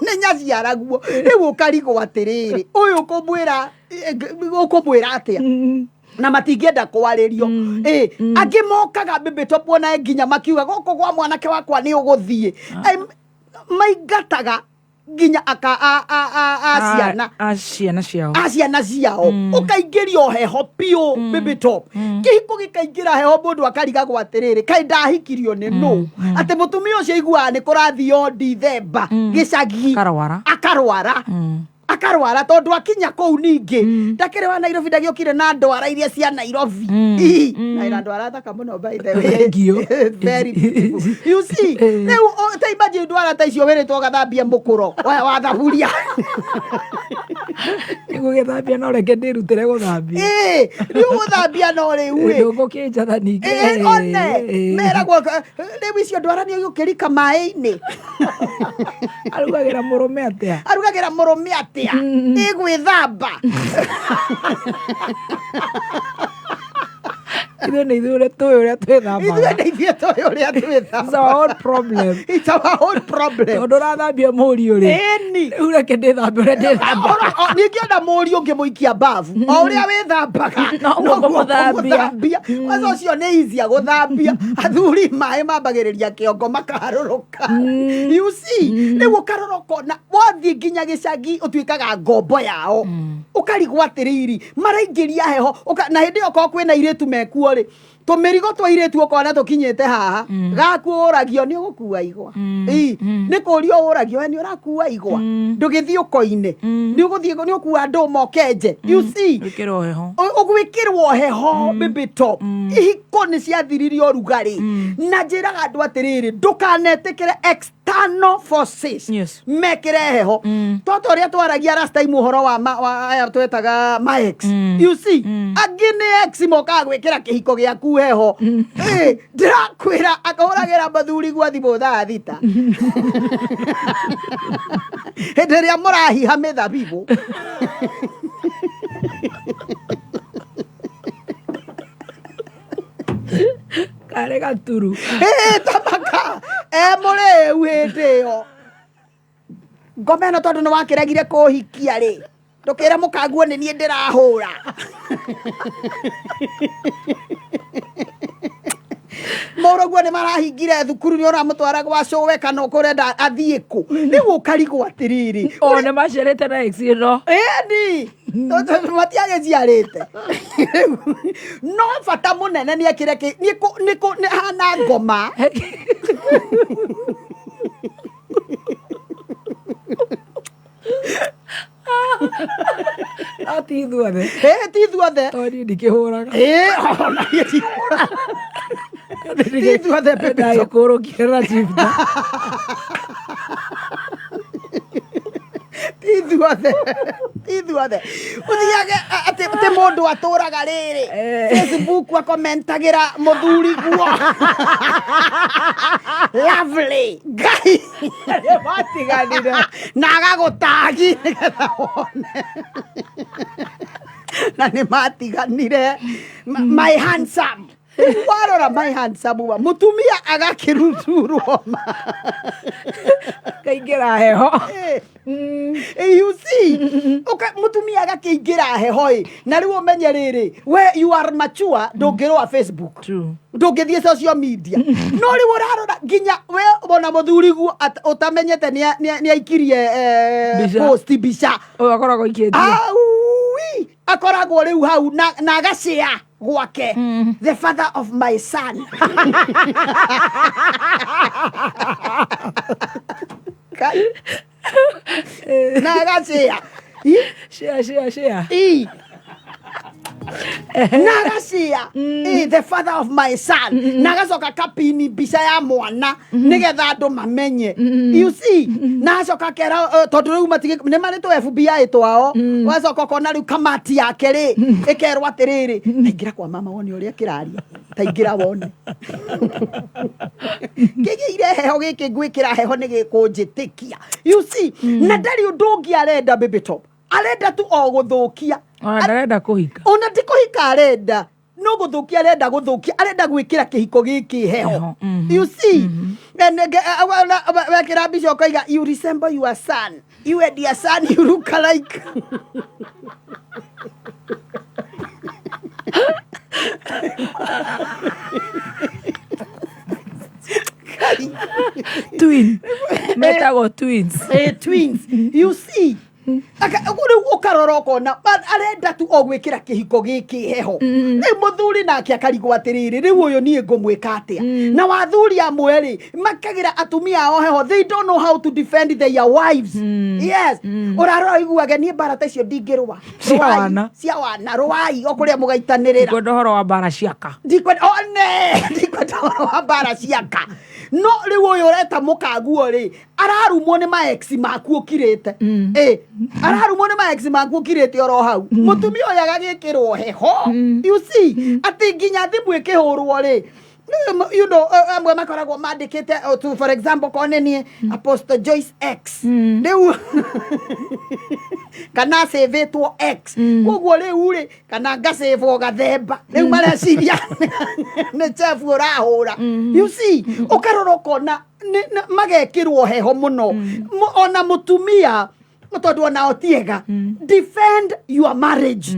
nĩ nyaciaraguo. Rĩu ũkarigwo atĩrĩrĩ, ũyũ ũkũmwĩra atĩa? Na matingĩenda kwarĩrio. Angĩ mokaga bebe top ona nginya makiuga, "Gũkũ gwa mwanake wakwa nĩ ũgũthiĩ." Maingataga nginya aka a ciana. A ciana ciao. A ciana ciao. Ũkaingĩrio heho biũ baby top, kĩhiko gĩkaingĩra heho, mũndũ akarigagwo atĩrĩrĩ, kaĩ ndahikirio nĩ nũ? Atĩ mũtumia ũcio aiguaga nĩ kũrathio ndithemba gĩcagi. Akarwara. Akarwara, akarwara, tondũ akinya kũu ningĩ ndakĩrĩ wa Nairobi, ndagĩũkire na ndwara iria cia Nairobi. Ii, na ĩna ndwara thaka mũno, by the way. Thank you. Very beautiful. You see, rĩu ta imagine ndwara ta icio wĩrĩtwo ũgathambie mũkũro wa thaburia. Nĩgũgĩthambia, no reke ndĩrutĩre gũthambia. Ĩĩ, rĩu gũthambia no rĩu ĩ. Ndũgũkĩnjatha ningĩ. Ĩĩ, one meragwo rĩu icio ndwara nĩ ũgũkĩrika maĩ-inĩ. Arugagĩra mũrũme atĩa? Arugagĩra mũrũme atĩa? Ĩgwĩthamba. Ithuĩ nĩ ithuĩ ũrĩa tũĩ ũrĩa twĩthambaga. Ithuĩ nĩ ithuĩ tũĩ ũrĩa twĩthambaga. It's our own problem. It's our own problem. Tondũ ũrathambia mũriũ rĩ, Ĩni. Rĩu reke ndĩthambe ũrĩa ndĩthambaga. Ningĩ ona mũriũ ũngĩmũikia babu, o ũrĩa wĩthambaga Noguo ũkũmũthambia. ũkũmũthambia. Kwanza ũcio nĩ easier gũthambia. Athuri maĩ mambagĩrĩria kĩongo makaharũrũka. You see, rĩu ũkarora ũkona wathiĩ nginya gĩcagi ũtuĩkaga ngombo yao, ũkarigwo atĩrĩrĩ, maraingĩria heho. Na hĩndĩ ĩyo korwo kwĩna airĩtu mekuo rĩ, tũmĩrigo twa airĩtu ũkona tũkinyĩte haha gaku, ũragio nĩ ũgũkua igwa. Ii, nĩ kũrio ũragio, "We nĩ ũrakua igwa, ndũgĩthiĩ ũkoine, nĩ ũgũthiĩ nĩ ũkua ndũma ũkenje?" You see? Gwĩkĩrwo heho. Ũgwĩkĩrwo heho baby top. Ihiko nĩ ciathiririe ũrugarĩ, na njĩraga andũ atĩrĩrĩ, ndũkanetĩkĩre external forces mekĩre heho, toto ũrĩa twaragia last time ũhoro wa aya twetaga ma ex. You see, angĩ nĩ ex mokaga gwĩkĩra kĩhiko gĩaku heho. Ndĩrakwĩra akahũragĩra mũthuri gwa thimũ thaa 6 hĩndĩ ĩrĩa mũrahiha mĩthabibũ. Karĩ gaturu. Ĩĩ, tamaka e mũrĩu hĩndĩ ĩyo ngoma ĩno, tondũ nĩ wakĩregire kũhikia rĩ, ndũkĩre mũkaguo nĩ niĩ ndĩrahũra. Mũrũguo nĩ marahingire thukuru, nĩ ũramũtwara gwa cũwe kana ũkũrenda athiĩ kũ? Rĩu ũkarigwo atĩrĩrĩ, O nĩ macerĩte na ex ĩno. Ĩni matiagĩciarĩte, no bata mũnene nĩ ekĩre nĩ hana ngoma. No ti ithuothe. Ĩ, ti ithuothe. Tondũ niĩ ndikĩhũraga. Ĩ, ona niĩ ndihũraga. Ti ithuothe, baby. Ndagĩkũrũkire na chifta. Ithuothe, ithuothe ũthiage atĩ atĩ mũndũ atũraga rĩrĩ Facebook akomentagĩra mũthuri guo lovely ngai matiganire na agagũtagi nĩgetha wone na nĩ matiganire. My handsome, warora my handsome wa mũtumia agakĩruturwo ma Kaingĩra heho. You see, mũtumia agakĩingĩra heho ĩ, na rĩu ũmenye rĩrĩ, we you are mature, ndũngĩrũa Facebook, ndũngĩthiĩ social media, no rĩu ũrarora nginya we ona mũthuri guo ũtamenyete nĩ aikirie Mbica. post mbica. Ũyũ akoragwo ikĩtie. Aui, akoragwo rĩu hau na agacĩa gwake, the father of my son. Kai. Na agacĩa. Share, share, share. Ii. Na agacĩa the father of my son, na agacoka kapini mbica ya mwana nĩgetha andũ mamenye, you see, na acoka kera tondũ rĩu matigĩ nĩ marĩ tũ FBI twao, wacoka ũkona rĩu kamati yake rĩ ĩkerwo atĩrĩrĩ, taingĩra kwa mama wone ũrĩa kĩraria, taingĩra wone kĩgĩire heho gĩkĩ, ngwĩkĩra heho nĩ gĩkũnjĩtĩkia, you see, na ndarĩ ũndũ ũngĩ arenda, baby top, arenda tu o gũthũkia. Ona ndarenda kũhika. Ona ti kũhika arenda, no gũthũkia arenda, gũthũkia arenda, gwĩkĩra kĩhiko gĩkĩ heho, you see. And, wekĩra mbica ũkaiga, "You resemble your son, you and your son, you look alike." Twin metagwo twins. Twins, you see. Rĩu ũkarora ũkona arenda tu o gwĩkĩra kĩhiko gĩkĩ heho. Rĩu mũthuri nake akarigwo atĩrĩrĩ, rĩu ũyũ niĩ ngũmwĩka atĩa? Na wathuri amwe rĩ makagĩra atumia ao heho, they don't know how to defend their wives. Yes, ũrarora ũiguage niĩ mbara ta icio ndingĩrũa. Cia Rũai, wana. Cia wana, rũai o kũrĩa mũgaitanĩrĩra. Ndikwenda ũhoro wa mbara ciaka. Ndikwenda one, ndikwenda ũhoro wa mbara ciaka. No rĩu ũyũ ũreta mũkaguo rĩ, ararumwo nĩ maex maku ũkirĩte, ĩ ararumwo nĩ maex maku ũkirĩte oro hau. Mũtumia ũyũ agagĩkĩrwo heho, you see, atĩ nginya thimũ ĩkĩhũrwo rĩ, amwe makoragwo mandĩkĩte, for example, korwo nĩ niĩ Apostle Joyce X rĩu, kana cĩvĩtwo X koguo rĩu rĩ, kana ngacĩvwo gathemba, rĩu mareciria nĩ chefu ũrahũra, you see. Ũkarora ũkona magekĩrwo heho mũno. Ona mũtumia, tondũ onao ti ega, defend your marriage.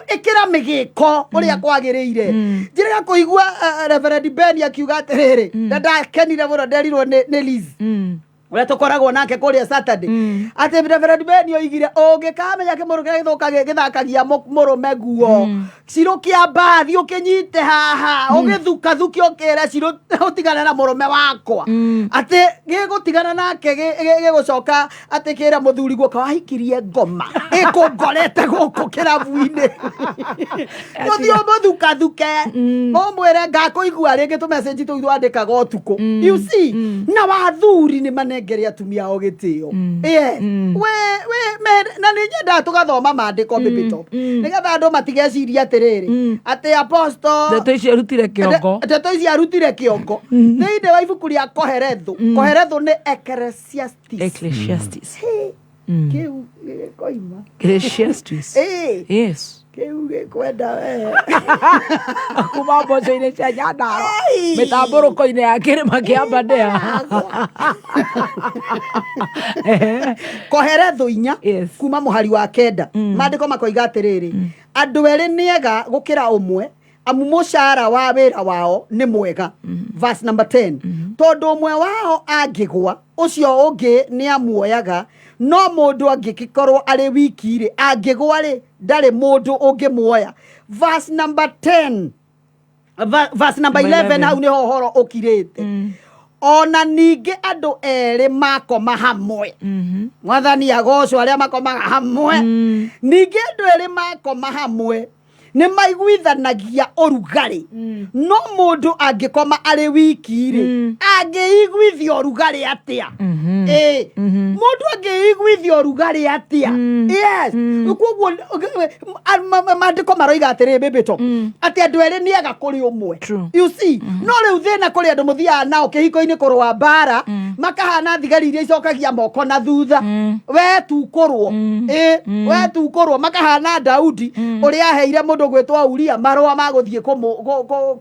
Ĩkĩra mĩgĩko ũrĩa kwagĩrĩire. Njĩrĩga kũigua Reverend Ben akiuga atĩrĩrĩ, na ndakenire mũno nderirwo nĩ Liz ũrĩa tũkoragwo nake kũrĩa Saturday, atĩ Reverend Ben oigire ũngĩkamenya kĩmũrũ kĩrĩa gĩthũkagia gĩthakagia mũrũme guo, cirũ kĩa mbathi ũkĩnyite haha, ũgĩthukathuke, ũkĩre cirũ ũtigane na mũrũme wakwa, atĩ gĩgũtigana nake gĩgũcoka atĩ kĩra mũthuri guoka wahikirie ngoma ĩkũngorete gũkũ kĩrabu-inĩ, ũthiĩ ũmũthukathuke ũmwĩre ngakũigua rĩngĩ tũ message tũu twandĩkaga ũtukũ, you see. Na wathuri nĩ manengere atumia ao gĩtĩo. Yes. We na nĩ nyendaga tũgathoma maandĩko, baby top, nĩgetha andũ matigecirie atĩrĩrĩ, atĩ apostle Ndeto icio arutire kĩongo. Ndeto ici arutire kĩongo thĩinĩ wa ibuku rĩa Koherethu. Koherethu nĩ Ecclesiastes. Ecclesiastes. Hey, kĩu gĩkoima. Ecclesiastes. Ĩĩ. Yes. Kĩu gĩkwenda we. Kuma mboco-inĩ cia Nyandarua, Ai. mĩtambũrũko-inĩ ya kĩrĩma kĩa Aberdare. Koherethu 4 kuma mũhari wa 9, maandĩko makoiga atĩrĩrĩ, andũ erĩ nĩ ega gũkĩra ũmwe, amu mũcara wa wĩra wao nĩ mwega. Verse number 10, tondũ ũmwe wao angĩgwa, ũcio ũngĩ nĩ amuoyaga, no mũndũ angĩgĩkorwo arĩ wiki rĩ, angĩgwa rĩ, ndarĩ mũndũ ũngĩmuoya. Verse number 10, verse number 11, hau nĩho ũhoro ũkirĩte. Ona ningĩ andũ erĩ makoma hamwe, mwathani agocwo arĩa makomaga hamwe, ningĩ andũ erĩ makoma hamwe Nĩ maiguithanagia ũrugarĩ, no mũndũ angĩkoma arĩ wiki rĩ, angĩiguithia ũrugarĩ atĩa? Ĩ, mũndũ angĩiguithia ũrugarĩ atĩa? Yes, koguo maandĩko maroiga atĩrĩ, bĩbĩto, atĩ andũ erĩ nĩ ega kũrĩ ũmwe, you see. No rĩu thĩna kũrĩ andũ mũthiaga nao kĩhiko-inĩ kũrũa mbara, makahana thigari iria icokagia moko na thutha. We tukũrwo, ĩ, we tukũrwo, makahana Daudi ũrĩa aheire mũndũ gwĩtwo Uria marũa ma gũthiĩ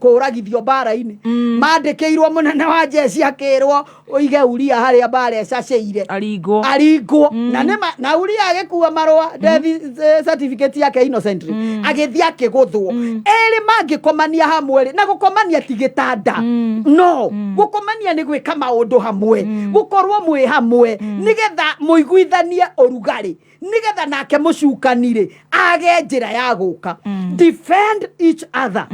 kũũragithio mbara-inĩ. Mandĩkĩirwo mũnene wa jeshi, akĩrwo ũige Uria harĩa mbara ĩcacĩire, aringwo. Aringwo. Na nĩma na Uria agĩkua marũa, death certificate yake innocently, agĩthiĩ akĩgũthwo. Erĩ mangĩkomania hamwe rĩ, na gũkomania ti gĩtanda, no gũkomania nĩ gwĩka maũndũ hamwe, gũkorwo mwĩ hamwe nĩgetha mũiguithanie ũrugarĩ, nĩgetha nake mũcukani rĩ age njĩra ya gũka. Defend each other,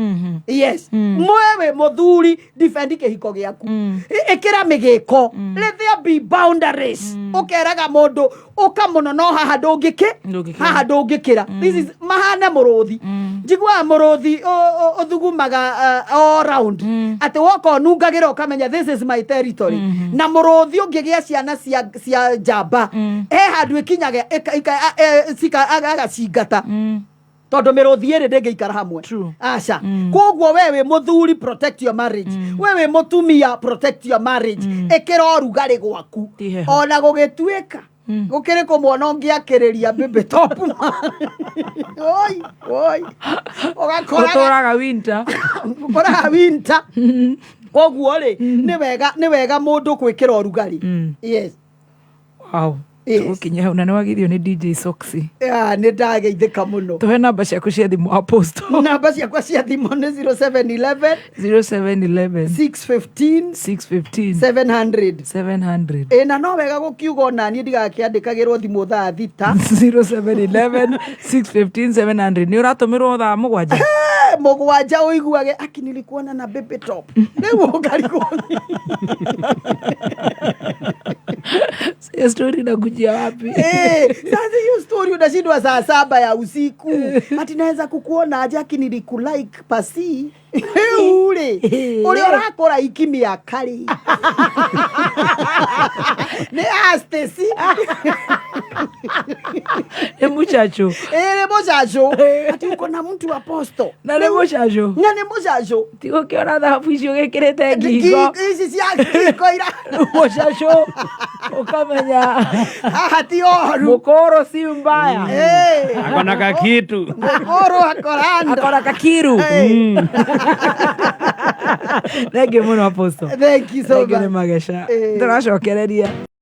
yes. Mwewe mũthuri, defend kĩhiko gĩaku. Ĩkĩra mĩgĩko, let there be boundaries. Ũkeraga mũndũ ũka mũno, no haha ndũngĩkĩ Ndũngĩkĩra. Haha ndũngĩkĩra. This is mahane mũrũthi. Njiguaga mũrũthi ũthugumaga all round, atĩ woka ũnungagĩra ũkamenya this is my territory. Na mũrũthi ũngĩgĩa ciana cia njamba, he handũ ĩkinyaga agacingata, tondũ mĩrũthi ĩrĩ ndĩngĩikara hamwe, aca. Koguo we wĩ mũthuri, protect your marriage. We wĩ mũtumia, protect your marriage. Ĩkĩra ũrugarĩ gwaku. Ti heho. Ona gũgĩtuĩka gũkĩrĩ kũmwona ũngĩakĩrĩria baby top, oi oi, ũgakoraga Ũtũraga winter. Ũkoraga winter. Koguo rĩ, nĩ wega mũndũ gwĩkĩra ũrugarĩ, yes. Wow. Yes. Tũgũkinya hau na nĩ wagithio nĩ DJ Soxy. Ah, nĩ ndageithĩka mũno. Tũhe namba ciaku cia thimũ, Apostle. Namba ciakwa cia thimũ nĩ 0711 0711 615 615 700. 700. Ĩ, na no wega gũkiuga onaniĩ ndigakĩandĩkagĩrwo thimũ thaa 6. 0711 615 700. Nĩ ũratũmĩrwo thaa 7. Eh, 7 ũiguage aki nilikuona na baby top, rĩu ũkarigwo. Hiyo story inakujia wapi? Eh, sasa hiyo story unashindwa saa 7 ya usiku, ati naweza kukuona aje? Aki nilikulike pasi rĩu rĩ, ũrĩa ũrakũra iki mĩaka rĩ, nĩ Stacy. Nĩ muchacho. Ĩ, nĩ mũcaco, ati uko na mtu, apostle. Na nĩ mũcaco. Na nĩ mũcaco. Tigũkĩona thahabu icio gĩkĩrĩte ngingo. Ici cia ngingo ira. Mũcaco ũkamenya haha ti oru. Mũkũrũ si mbaya. Akona kakitu. Mũkũrũ akoranda. Akona kakiru. Thank you mũno, Apostle. Thank you so Thank you. much. Nĩ mageca. Eh. Tũracokereria.